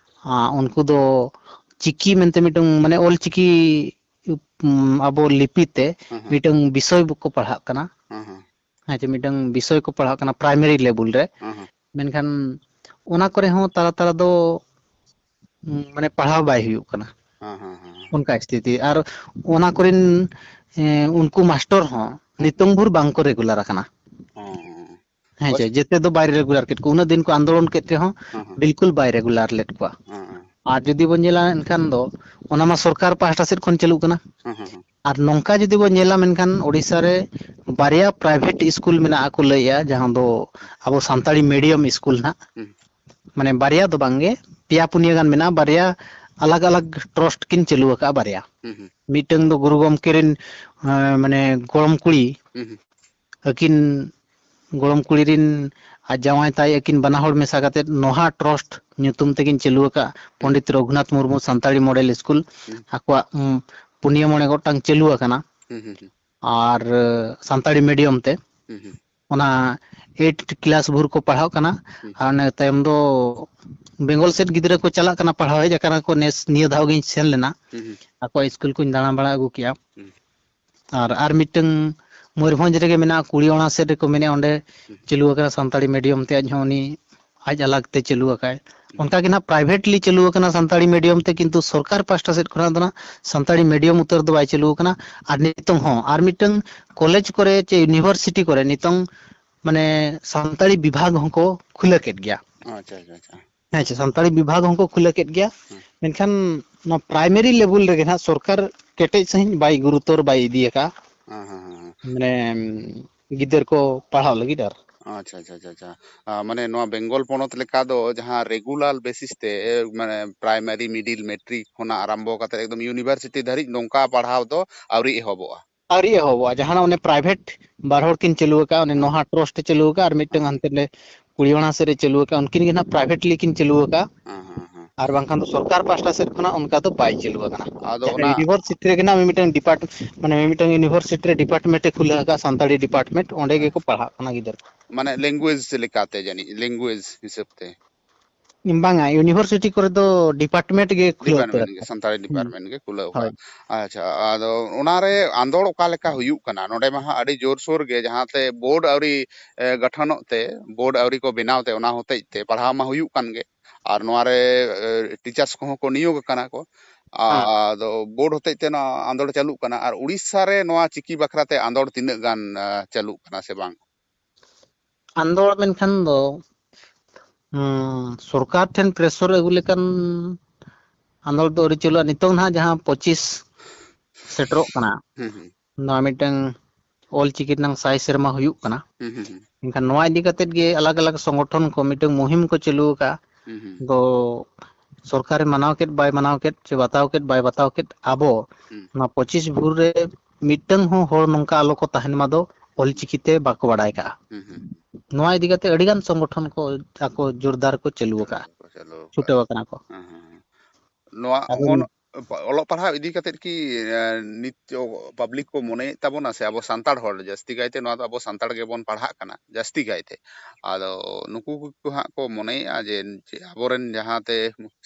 ᱟᱸ, ᱩᱱᱠᱩ ᱫᱚ ᱪᱤᱠᱤ ᱢᱮᱱᱛᱮ ᱢᱤᱫᱴᱟᱝ, ᱢᱟᱱᱮ, ᱚᱞ ᱪᱤᱠᱤ, ᱩᱯ-, ᱩᱢ, ᱟᱵᱚ ᱞᱤᱯᱤ ᱛᱮ ᱦᱩᱸ, ᱦᱩᱸ᱾ ᱢᱤᱫᱴᱟᱝ ᱵᱤᱥᱚᱭ ᱠᱚ ᱯᱟᱲᱦᱟᱜ ᱠᱟᱱᱟ᱾ ᱦᱩᱸ, ᱦᱩᱸ᱾ ᱦᱮᱸ ᱪᱮ, ᱢᱤᱫᱴᱟᱝ ᱵᱤᱥᱚᱭ ᱠᱚ ᱯᱟᱲᱦᱟᱜ ᱠᱟᱱᱟ ᱯᱨᱟᱭᱢᱟᱨᱤ ᱞᱮᱵᱮᱞ ᱨᱮ᱾ ᱦᱩᱸ, ᱦᱩᱸ᱾ ᱢᱮᱱᱠᱷᱟᱱ ᱚᱱᱟ ᱠᱚᱨᱮ ᱦᱚᱸ ᱛᱟᱞᱟ ᱛᱟᱞᱟ ᱫᱚ, ᱩᱸ, ᱢᱟᱱᱮ, ᱯᱟᱲᱦᱟᱣ ᱵᱟᱭ ᱦᱩᱭᱩᱜ ᱠᱟᱱᱟ᱾ ᱦᱮᱸ, ᱦᱮᱸ, ᱦᱮᱸ᱾ ᱚᱱᱠᱟ ᱥᱛᱷᱤᱛᱤ᱾ ᱟᱨ ᱚᱱᱟ ᱠᱚᱨᱮᱱ, ᱮᱸ, ᱩᱱᱠᱩ ᱢᱟᱥᱴᱚᱨ ᱦᱚᱸ ᱦᱩᱸ᱾ ᱱᱤᱛᱚᱝ ᱵᱷᱳᱨ ᱵᱟᱝ ᱠᱚ ᱨᱮᱜᱩᱞᱟᱨ ᱟᱠᱟᱱᱟ᱾ ᱦᱮᱸ᱾ ᱦᱮᱸ ᱵᱟᱥ᱾ ᱪᱮ, ᱡᱮᱛᱮ ᱫᱚ ᱵᱟᱭ ᱨᱮᱜᱩᱞᱟᱨ ᱠᱮᱫ ᱠᱚᱣᱟ᱾ ᱩᱱᱟᱹᱜ ᱫᱤᱱ ᱠᱚ ᱟᱱᱫᱳᱞᱚᱱ ᱠᱮᱫ ᱨᱮᱦᱚᱸ ᱦᱮᱸ, ᱦᱮᱸ᱾ ᱵᱤᱞᱠᱩᱞ ᱵᱟᱭ ᱨᱮᱜᱩᱞᱟᱨ ᱞᱮᱫ ᱠᱚᱣᱟ᱾ ᱦᱮᱸ, ᱦᱮᱸ᱾ ᱟᱨ ᱡᱩᱫᱤ ᱵᱚᱱ ᱧᱮᱞᱟ ᱮᱱᱠᱷᱟᱱ ᱫᱚ ᱚᱱᱟ ᱢᱟ ᱥᱚᱨᱠᱟᱨ ᱯᱟᱦᱴᱟ ᱥᱮᱫ ᱠᱷᱚᱱ ᱪᱟᱹᱞᱩᱜ ᱠᱟᱱᱟ᱾ ᱦᱮᱸ, ᱦᱮᱸ, ᱦᱮᱸ᱾ ᱟᱨ ᱱᱚᱝᱠᱟ ᱡᱩᱫᱤ ᱵᱚᱱ ᱧᱮᱞᱟ ᱢᱮᱱᱠᱷᱟᱱ ᱳᱰᱤᱥᱟ ᱨᱮ ᱵᱟᱨᱭᱟ ᱯᱨᱟᱭᱵᱷᱮᱴ ᱥᱠᱩᱞ ᱢᱮᱱᱟᱜᱼᱟ ᱠᱚ ᱞᱟᱹᱭᱮᱜᱼᱟ, ᱡᱟᱦᱟᱸ ᱫᱚ ᱟᱵᱚ ᱥᱟᱱᱛᱟᱲᱤ ᱢᱤᱰᱤᱭᱟᱢ ᱥᱠᱩᱞ ᱱᱟᱜ᱾ ᱦᱩᱸ᱾ ᱢᱟᱱᱮ ᱵᱟᱨᱭᱟ ᱫᱚ ᱵᱟᱝᱜᱮ, ᱯᱮᱭᱟ ᱯᱩᱱᱭᱟᱹ ᱜᱟᱱ ᱢᱮᱱᱟᱜᱼᱟ, ᱵᱟᱨᱭᱟ ᱟᱞᱟᱜᱽ ᱟᱞᱟᱜᱽ ᱴᱨᱟᱥᱴ ᱠᱤᱱ ᱪᱟᱹᱞᱩ ᱟᱠᱟᱫᱼᱟ ᱵᱟᱨᱭᱟ᱾ ᱦᱩᱸ, ᱦᱩᱸ᱾ ᱢᱤᱫᱴᱟᱝ ᱫᱚ ᱜᱩᱨᱩ ᱜᱚᱢᱠᱮ ᱨᱮᱱ, ᱮᱸ, ᱢᱟᱱᱮ ᱜᱚᱲᱚᱢ ᱠᱩᱲᱤ, ᱦᱩᱸ, ᱦᱩᱸ᱾ ᱟᱹᱠᱤᱱ ᱜᱚᱲᱚᱢ ᱠᱩᱲᱤ ᱨᱤᱱ ᱟᱨ ᱡᱟᱶᱟᱭ ᱛᱟᱭ ᱟᱹᱠᱤᱱ ᱵᱟᱱᱟ ᱦᱚᱲ ᱢᱮᱥᱟ ᱠᱟᱛᱮᱫ ᱱᱚᱦᱟ ᱴᱨᱟᱥᱴ ᱧᱩᱛᱩᱢ ᱛᱮᱠᱤᱱ ᱪᱟᱹᱞᱩ ᱟᱠᱟᱫᱼᱟ, ᱦᱩᱸ᱾ Pandit Raghunath Murmu Santali model school. ᱦᱩᱸ᱾ ᱟᱠᱚᱣᱟᱜ, ᱩᱢ, ᱯᱩᱱᱭᱟᱹ ᱢᱚᱬᱮ ᱜᱚᱴᱟᱝ ᱪᱟᱹᱞᱩ ᱟᱠᱟᱱᱟ᱾ ᱦᱩᱸ, ᱦᱩᱸ, ᱦᱩᱸ᱾ ᱟᱨ, ᱮ, ᱥᱟᱱᱛᱟᱲᱤ ᱢᱤᱰᱤᱭᱟᱢ ᱛᱮ᱾ ᱦᱩᱸ, ᱦᱩᱸ᱾ ᱚᱱᱟ ᱮᱭᱤᱴ ᱠᱞᱟᱥ ᱵᱷᱳᱨ ᱠᱚ ᱯᱟᱲᱦᱟᱜ ᱠᱟᱱᱟ᱾ ᱦᱩᱸ᱾ ᱟᱨ ᱚᱱᱮ ᱛᱟᱭᱚᱢ ᱫᱚ ᱵᱮᱝᱜᱚᱞ ᱥᱮᱫ ᱜᱤᱫᱽᱨᱟᱹ ᱠᱚ ᱪᱟᱞᱟᱜ ᱠᱟᱱᱟ, ᱯᱟᱲᱦᱟᱣ ᱦᱮᱡ ᱟᱠᱟᱱᱟ ᱠᱚ᱾ ᱱᱮᱥ, ᱱᱤᱭᱟᱹ ᱫᱷᱟᱣ ᱜᱤᱧ ᱥᱮᱱ ᱞᱮᱱᱟ᱾ ᱦᱩᱸ, ᱦᱩᱸ᱾ ᱟᱠᱚᱣᱟᱜ ᱥᱠᱩᱞ ᱠᱚᱧ ᱫᱟᱬᱟ ᱵᱟᱲᱟ ᱟᱹᱜᱩ ᱠᱮᱜᱼᱟ᱾ ᱦᱩᱸ᱾ ᱟᱨ, ᱟᱨ ᱢᱤᱫᱴᱟᱝ ᱢᱚᱭᱩᱨᱵᱷᱚᱸᱡᱽ ᱨᱮᱜᱮ ᱢᱮᱱᱟᱜᱼᱟ, ᱠᱩᱲᱤ ᱚᱲᱟᱜ ᱥᱮᱫ ᱨᱮᱠᱚ ᱢᱮᱱᱮᱫᱼᱟ, ᱚᱸᱰᱮ ᱦᱩᱸ᱾ ᱪᱟᱹᱞᱩ ᱟᱠᱟᱱᱟ ᱥᱟᱱᱛᱟᱲᱤ ᱢᱤᱰᱤᱭᱟᱢ ᱛᱮ, ᱟᱡ ᱦᱚᱸ ᱩᱱᱤ ᱟᱡ ᱟᱞᱟᱜᱽ ᱛᱮ ᱪᱟᱹᱞᱩ ᱟᱠᱟᱫ᱾ ᱚᱱᱠᱟ ᱜᱮ ᱱᱟᱜ privately ᱪᱟᱹᱞᱩ ᱟᱠᱟᱱᱟ ᱥᱟᱱᱛᱟᱲᱤ medium ᱛᱮ, ᱠᱤᱱᱛᱩ ᱥᱚᱨᱠᱟᱨ ᱯᱟᱥᱴᱟ ᱥᱮᱫ ᱠᱷᱚᱱᱟᱜ ᱫᱚ ᱱᱟᱜ ᱥᱟᱱᱛᱟᱲᱤ medium ᱩᱛᱟᱹᱨ ᱫᱚ ᱵᱟᱭ ᱪᱟᱹᱞᱩ ᱟᱠᱟᱱᱟ᱾ ᱟᱨ ᱱᱤᱛᱚᱝ ᱦᱚᱸ ᱟᱨ ᱢᱤᱫᱴᱟᱝ college ᱠᱚᱨᱮ ᱪᱮ university ᱠᱚᱨᱮ ᱱᱤᱛᱚᱝ ᱢᱟᱱᱮ ᱥᱟᱱᱛᱟᱲᱤ ᱵᱤᱵᱷᱟᱜᱽ ᱦᱚᱸᱠᱚ ᱠᱷᱩᱞᱟᱹ ᱠᱮᱫ ᱜᱮᱭᱟ᱾ ᱟᱪᱪᱷᱟ, ᱟᱪᱪᱷᱟ, ᱟᱪᱪᱷᱟ᱾ ᱦᱮᱸ ᱪᱮ, ᱥᱟᱱᱛᱟᱲᱤ ᱵᱤᱵᱷᱟᱜᱽ ᱦᱚᱸᱠᱚ ᱠᱷᱩᱞᱟᱹ ᱠᱮᱫ ᱜᱮᱭᱟ᱾ ᱦᱮᱸ᱾ ᱢᱮᱱᱠᱷᱟᱱ ᱱᱚᱣᱟ primary level ᱨᱮᱜᱮ ᱱᱟᱜ ᱥᱚᱨᱠᱟᱨ ᱠᱮᱴᱮᱡ ᱥᱟᱺᱦᱤᱡ ᱵᱟᱭ ᱜᱩᱨᱩᱛᱚᱨ ᱵᱟᱭ ᱤᱫᱤ ᱟᱠᱟᱫᱼᱟ᱾ ᱦᱮᱸ, ᱦᱮᱸ, ᱦᱮᱸ, ᱦᱮᱸ᱾ ᱢᱟᱱᱮ ᱜᱤᱫᱟᱹᱨ ᱠᱚ ᱯᱟᱲᱦᱟᱣ ᱞᱟᱹᱜᱤᱫ ᱟᱨ ᱟᱪᱪᱷᱟ, ᱟᱪᱪᱷᱟ, ᱟᱪᱪᱷᱟ, ᱟᱪᱪᱷᱟ᱾ ᱟ, ᱢᱟᱱᱮ ᱱᱚᱣᱟ ᱵᱮᱝᱜᱚᱞ ᱯᱚᱱᱚᱛ ᱞᱮᱠᱟ ᱫᱚ ᱡᱟᱦᱟᱸ regular basis ᱛᱮ, ᱮ, ᱢᱟᱱᱮ primary, middle, matric ᱠᱷᱚᱱᱟᱜ ᱟᱨᱟᱢᱵᱚ ᱠᱟᱛᱮ ᱮᱠᱫᱚᱢ university ᱫᱷᱟᱹᱨᱤᱡ ᱱᱚᱝᱠᱟ ᱯᱟᱲᱦᱟᱣ ᱫᱚ ᱟᱹᱣᱨᱤ ᱮᱦᱚᱵᱚᱜᱼᱟ᱾ ᱟᱹᱣᱨᱤ ᱮᱦᱚᱵᱚᱜᱼᱟ᱾ ᱡᱟᱦᱟᱸ ᱚᱱᱮ private ᱵᱟᱨ ᱦᱚᱲ ᱠᱤᱱ ᱪᱟᱹᱞᱩ ᱟᱠᱟᱫᱼᱟ, ᱚᱱᱮ ᱦᱮᱸ᱾ ᱱᱚᱦᱟ trust ᱮ ᱪᱟᱹᱞᱩ ᱟᱠᱟᱫᱼᱟ ᱟᱨ ᱢᱤᱫᱴᱟᱝ ᱦᱮᱸ᱾ ᱦᱟᱱᱛᱮ ᱨᱮ ᱠᱩᱲᱤᱣᱟᱲᱟ ᱥᱮᱫ ᱨᱮ ᱪᱟᱹᱞᱩ ᱟᱠᱟᱫᱼᱟ, ᱩᱱᱠᱤᱱ ᱜᱮ ᱱᱟᱜ privately ᱠᱤᱱ ᱪᱟᱹᱞᱩ ᱟᱠᱟᱫᱼᱟ᱾ ᱦᱮᱸ, ᱦᱮᱸ, ᱦᱮᱸ᱾ ᱟᱨ ᱵᱟᱝᱠᱷᱟᱱ ᱫᱚ ᱥᱚᱨᱠᱟᱨ ᱯᱟᱥᱴᱟ ᱥᱮᱫ ᱠᱷᱚᱱᱟᱜ ᱚᱱᱠᱟ ᱫᱚ ᱵᱟᱭ ᱪᱟᱹᱞᱩ ᱟᱠᱟᱱᱟ᱾ ᱟᱫᱚ ᱡᱟᱦᱟᱸ ᱚᱱᱟ university ᱨᱮᱜᱮ ᱱᱟᱜ ᱢᱤᱫᱴᱟᱝ department, ᱢᱟᱱᱮ ᱢᱤᱫᱴᱟᱝ university ᱨᱮ department ᱮ ᱠᱷᱩᱞᱟᱹᱣ ᱟᱠᱟᱫᱼᱟ ᱥᱟᱱᱛᱟᱲᱤ department, ᱚᱸᱰᱮ ᱜᱮᱠᱚ ᱟᱪᱪᱷᱟ᱾ ᱯᱟᱲᱦᱟᱜ ᱠᱟᱱᱟ ᱜᱤᱫᱟᱹᱨ ᱠᱚ᱾ ᱢᱟᱱᱮ language ᱞᱮᱠᱟᱛᱮ ᱡᱟᱹᱱᱤᱡ, language ᱦᱤᱥᱟᱹᱵ ᱛᱮ᱾ ᱵᱟᱝᱟ, university ᱠᱚᱨᱮ ᱫᱚ department ᱜᱮ ᱠᱷᱩᱞᱟᱹᱣ ᱩᱛᱟᱹᱨ Department ᱜᱮ, ᱟᱠᱟᱱᱟ᱾ ᱥᱟᱱᱛᱟᱲᱤ ᱦᱩᱸ᱾ department ᱜᱮ ᱠᱷᱩᱞᱟᱹᱣ ᱦᱳᱭ᱾ ᱟᱠᱟᱫᱼᱟ᱾ ᱟᱪᱪᱷᱟ, ᱟᱫᱚ ᱚᱱᱟᱨᱮ ᱟᱸᱫᱳᱲ ᱚᱠᱟ ᱞᱮᱠᱟ ᱦᱩᱭᱩᱜ ᱠᱟᱱᱟ? ᱱᱚᱰᱮ ᱢᱟ ᱦᱟᱸᱜ ᱟᱹᱰᱤ ᱡᱳᱨᱥᱳᱨ ᱜᱮ, ᱡᱟᱦᱟᱸᱛᱮ board ᱟᱹᱣᱨᱤ, ᱮ, ᱜᱚᱴᱷᱚᱱᱚᱜ ᱛᱮ, board ᱟᱹᱣᱨᱤ ᱠᱚ ᱵᱮᱱᱟᱣ ᱛᱮ, ᱚᱱᱟ ᱦᱚᱛᱮᱡ ᱛᱮ ᱯᱟᱲᱦᱟᱣ ᱢᱟ ᱦᱩᱭᱩᱜ ᱠᱟᱱ ᱜᱮ, ᱟᱨ ᱱᱚᱣᱟᱨᱮ, ᱮ, teachers ᱠᱚᱦᱚᱸ ᱠᱚ ᱱᱤᱭᱳᱜᱽ ᱟᱠᱟᱱᱟ ᱠᱚ᱾ ᱟ-, ᱦᱮᱸ᱾ ᱟᱫᱚ board ᱦᱚᱛᱮᱡ ᱛᱮ ᱱᱚᱣᱟ ᱟᱸᱫᱳᱲ ᱪᱟᱹᱞᱩᱜ ᱠᱟᱱᱟ, ᱟᱨ ᱩᱲᱤᱥᱥᱟ ᱨᱮ ᱱᱚᱣᱟ ᱪᱤᱠᱤ ᱵᱟᱠᱷᱨᱟ ᱛᱮ ᱟᱸᱫᱳᱲ ᱛᱤᱱᱟᱹᱜ ᱜᱟᱱ, ᱟ, ᱪᱟᱹᱞᱩᱜ ᱠᱟᱱᱟ ᱥᱮ ᱵᱟᱝ? ᱟᱸᱫᱳᱲ ᱢᱮᱱᱠᱷᱟᱱ ᱫᱚ, ᱦᱩᱸ, ᱥᱚᱨᱠᱟᱨ ᱴᱷᱮᱱ pressure ᱟᱹᱜᱩ ᱞᱮᱠᱟᱱ ᱟᱸᱫᱳᱲ ᱫᱚ ᱟᱹᱣᱨᱤ ᱪᱟᱹᱞᱩᱜᱼᱟ᱾ ᱱᱤᱛᱚᱝ ᱱᱟᱦᱟᱜ ᱡᱟᱦᱟᱸ ᱯᱚᱸᱪᱤᱥ ᱥᱮᱴᱮᱨᱚᱜ ᱠᱟᱱᱟ, ᱦᱩᱸ, ᱦᱩᱸ᱾ ᱱᱚᱣᱟ ᱢᱤᱫᱴᱟᱝ ᱚᱞ ᱪᱤᱠᱤ ᱨᱮᱱᱟᱝ ᱥᱟᱭ ᱥᱮᱨᱢᱟ ᱦᱩᱭᱩᱜ ᱠᱟᱱᱟ᱾ ᱦᱩᱸ, ᱦᱩᱸ, ᱦᱩᱸ᱾ ᱮᱱᱠᱷᱟᱱ ᱱᱚᱣᱟ ᱤᱫᱤ ᱠᱟᱛᱮᱫ ᱜᱮ ᱟᱞᱟᱜᱽ ᱟᱞᱟᱜᱽ ᱥᱚᱝᱜᱚᱴᱷᱚᱱ ᱠᱚ ᱢᱤᱫᱴᱟᱝ ᱢᱩᱦᱤᱢ ᱠᱚ ᱪᱟᱹᱞᱩ ᱟᱠᱟᱫᱼᱟ᱾ ᱦᱩᱸ, ᱦᱩᱸ᱾ ᱫᱚ ᱥᱚᱨᱠᱟᱨᱮ ᱢᱟᱱᱟᱣ ᱠᱮᱫ ᱵᱟᱭ ᱢᱟᱱᱟᱣ ᱠᱮᱫ, ᱪᱮ ᱵᱟᱛᱟᱣ ᱠᱮᱫ ᱵᱟᱭ ᱵᱟᱛᱟᱣ ᱠᱮᱫ, ᱟᱵᱚ ᱦᱩᱸ᱾ ᱱᱚᱣᱟ ᱯᱚᱸᱪᱤᱥ ᱵᱷᱳᱨ ᱨᱮ ᱢᱤᱫᱴᱟᱝ ᱦᱚᱸ ᱦᱚᱲ ᱱᱚᱝᱠᱟ ᱟᱞᱚ ᱠᱚ ᱛᱟᱦᱮᱱ ᱢᱟ ᱫᱚ ᱚᱞ ᱪᱤᱠᱤ ᱛᱮ ᱵᱟᱠᱚ ᱵᱟᱲᱟᱭ ᱠᱟᱜᱼᱟ᱾ ᱦᱩᱸ, ᱦᱩᱸ᱾ ᱱᱚᱣᱟ ᱤᱫᱤ ᱠᱟᱛᱮ ᱟᱹᱰᱤ ᱜᱟᱱ ᱥᱚᱝᱜᱚᱴᱷᱚᱱ ᱠᱚ ᱟᱠᱚ ᱡᱳᱨᱫᱟᱨ ᱠᱚ ᱪᱟᱹᱞᱩ ᱟᱠᱟᱫᱼᱟ, ᱠᱚ ᱪᱟᱹᱞᱩ ᱟᱠᱟᱫ᱾ ᱪᱷᱩᱴᱟᱹᱣ ᱟᱠᱟᱱᱟ ᱠᱚ᱾ ᱦᱮᱸ, ᱦᱮᱸ, ᱦᱮᱸ᱾ ᱱᱚᱣᱟ ᱟᱫᱚ ᱚᱞ-, ᱚᱞᱚᱜ ᱯᱟᱲᱦᱟᱣ ᱤᱫᱤ ᱠᱟᱛᱮᱫ ᱠᱤ, ᱮ, ᱱᱤᱛ public ᱠᱚ ᱢᱚᱱᱮᱭᱮᱫ ᱛᱟᱵᱚᱱᱟ ᱥᱮ ᱟᱵᱚ ᱥᱟᱱᱛᱟᱲ ᱦᱚᱲ, ᱡᱟᱹᱥᱛᱤ ᱠᱟᱭᱛᱮ ᱱᱚᱣᱟ ᱫᱚ ᱟᱵᱚ ᱥᱟᱱᱛᱟᱲ ᱜᱮᱵᱚᱱ ᱯᱟᱲᱦᱟᱜ ᱠᱟᱱᱟ ᱡᱟᱹᱥᱛᱤ ᱠᱟᱭᱛᱮ, ᱟᱫᱚ ᱱᱩᱠᱩ ᱠᱚ ᱦᱟᱸᱜ ᱠᱚ ᱢᱚᱱᱮᱭᱮᱫᱼᱟ ᱡᱮ, ᱡᱮ ᱟᱵᱚᱨᱮᱱ ᱡᱟᱦᱟᱸᱛᱮ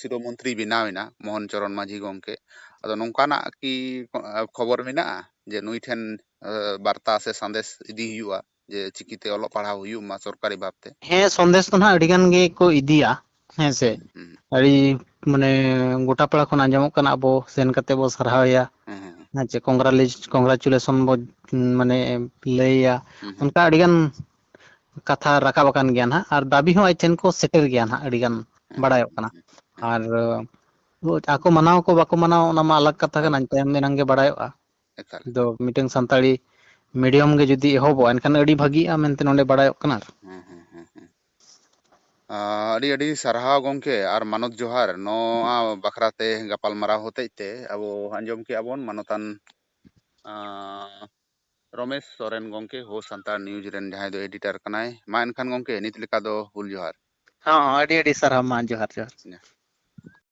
ᱥᱤᱨᱟᱹ ᱢᱚᱱᱛᱨᱤ ᱵᱮᱱᱟᱣ ᱮᱱᱟ ᱢᱳᱦᱚᱱ ᱪᱚᱨᱚᱱ ᱢᱟᱹᱡᱷᱤ ᱜᱚᱢᱠᱮ, ᱟᱫᱚ ᱱᱚᱝᱠᱟᱱᱟᱜ ᱠᱤ ᱠᱷᱚᱵᱚᱨ ᱢᱮᱱᱟᱜᱼᱟ ᱡᱮ ᱱᱩᱭ ᱴᱷᱮᱱ, ᱮ, ᱵᱟᱨᱛᱟ ᱥᱮ ᱥᱟᱸᱫᱮᱥ ᱤᱫᱤ ᱦᱩᱭᱩᱜᱼᱟ ᱡᱮ ᱪᱤᱠᱤᱛᱮ ᱚᱞᱚᱜ ᱯᱟᱲᱦᱟᱣ ᱦᱩᱭᱩᱜ ᱢᱟ ᱥᱚᱨᱠᱟᱨᱤ ᱵᱷᱟᱵᱽᱛᱮ? ᱦᱮᱸ, ᱥᱚᱱᱫᱮᱥ ᱫᱚ ᱱᱟᱦᱟᱜ ᱟᱹᱰᱤ ᱜᱟᱱ ᱜᱮᱠᱚ ᱤᱫᱤᱭᱟ᱾ ᱦᱮᱸ ᱥᱮ? ᱦᱩᱸ, ᱟᱹᱰᱤ ᱢᱟᱱᱮ ᱜᱚᱴᱟ ᱯᱟᱲᱟ ᱠᱷᱚᱱ ᱟᱸᱡᱚᱢᱚᱜ ᱠᱟᱱᱟ, ᱟᱵᱚ ᱥᱮᱱ ᱠᱟᱛᱮ ᱵᱚ ᱥᱟᱨᱦᱟᱣᱮᱭᱟ᱾ ᱦᱮᱸ, ᱦᱮᱸ, ᱦᱮᱸ᱾ ᱦᱮᱸ ᱪᱮ, congratulation, congratulation ᱵᱚ, ᱩᱸ, ᱢᱟᱱᱮ ᱞᱟᱹᱭᱟ᱾ ᱦᱩᱸ, ᱦᱩᱸ᱾ ᱚᱱᱠᱟ ᱟᱹᱰᱤᱜᱟᱱ ᱠᱟᱛᱷᱟ ᱨᱟᱠᱟᱵ ᱟᱠᱟᱱ ᱜᱮᱭᱟ ᱱᱟᱦᱟᱜ, ᱟᱨ ᱫᱟᱹᱵᱤ ᱦᱚᱸ ᱟᱡ ᱴᱷᱮᱱ ᱠᱚ ᱥᱮᱴᱮᱨ ᱜᱮᱭᱟ ᱱᱟᱦᱟᱜ, ᱟᱹᱰᱤᱜᱟᱱ ᱦᱮᱸ, ᱵᱟᱲᱟᱭᱚᱜ ᱦᱮᱸ, ᱠᱟᱱᱟ᱾ ᱦᱮᱸ, ᱦᱮᱸ᱾ ᱟᱨ, ᱟᱠᱚ ᱢᱟᱱᱟᱣ ᱠᱚ ᱵᱟᱠᱚ ᱢᱟᱱᱟᱣ, ᱚᱱᱟ ᱢᱟ ᱟᱞᱟᱜᱽ ᱠᱟᱛᱷᱟ ᱠᱟᱱᱟ, ᱮᱠᱟᱞ᱾ ᱛᱟᱭᱚᱢ ᱫᱟᱨᱟᱢ ᱜᱮ ᱵᱟᱲᱟᱭᱚᱜᱼᱟ᱾ ᱮᱠᱟᱞ, ᱫᱚ ᱮᱠᱟᱞ᱾ ᱢᱤᱫᱴᱟᱝ ᱥᱟᱱᱛᱟᱲᱤ medium ᱜᱮ ᱡᱩᱫᱤ ᱮᱦᱚᱵᱚᱜᱼᱟ, ᱮᱱᱠᱷᱟᱱ ᱟᱹᱰᱤ ᱵᱷᱟᱹᱜᱤᱜᱼᱟ ᱢᱮᱱᱛᱮ ᱱᱚᱰᱮ ᱵᱟᱲᱟᱭᱚᱜ ᱠᱟᱱᱟ᱾ ᱦᱮᱸ, ᱦᱮᱸ, ᱦᱮᱸ, ᱦᱮᱸ᱾ ᱟᱸ, ᱟᱹᱰᱤ ᱟᱹᱰᱤ ᱥᱟᱨᱦᱟᱣ ᱜᱚᱢᱠᱮ ᱟᱨ ᱢᱟᱱᱚᱛ ᱡᱚᱦᱟᱨ, ᱱᱚᱣᱟ ᱵᱟᱠᱷᱨᱟ ᱛᱮ ᱜᱟᱯᱟᱞᱢᱟᱨᱟᱣ ᱦᱚᱛᱮᱡ ᱛᱮ ᱟᱵᱚ ᱟᱸᱡᱚᱢ ᱠᱮᱜᱼᱟ ᱵᱚᱱ ᱢᱟᱱᱚᱛᱟᱱ, ᱟᱸ, ᱨᱚᱢᱮᱥ ᱥᱚᱨᱮᱱ ᱜᱚᱢᱠᱮ, ᱦᱳ ᱥᱟᱱᱛᱟᱲ news ᱨᱮᱱ ᱡᱟᱦᱟᱸᱭ ᱫᱚ editor ᱠᱟᱱᱟᱭ᱾ ᱢᱟ ᱮᱱᱠᱷᱟᱱ ᱜᱚᱢᱠᱮ, ᱱᱤᱛ ᱞᱮᱠᱟ ᱫᱚ ᱦᱩᱞ ᱡᱚᱦᱟᱨ᱾ ᱦᱚᱸ, ᱟᱹᱰᱤ ᱟᱹᱰᱤ ᱥᱟᱨᱦᱟᱣ, ᱢᱟ ᱡᱚᱦᱟᱨ, ᱡᱚᱦᱟᱨ᱾ ᱡᱚᱦᱟᱨ᱾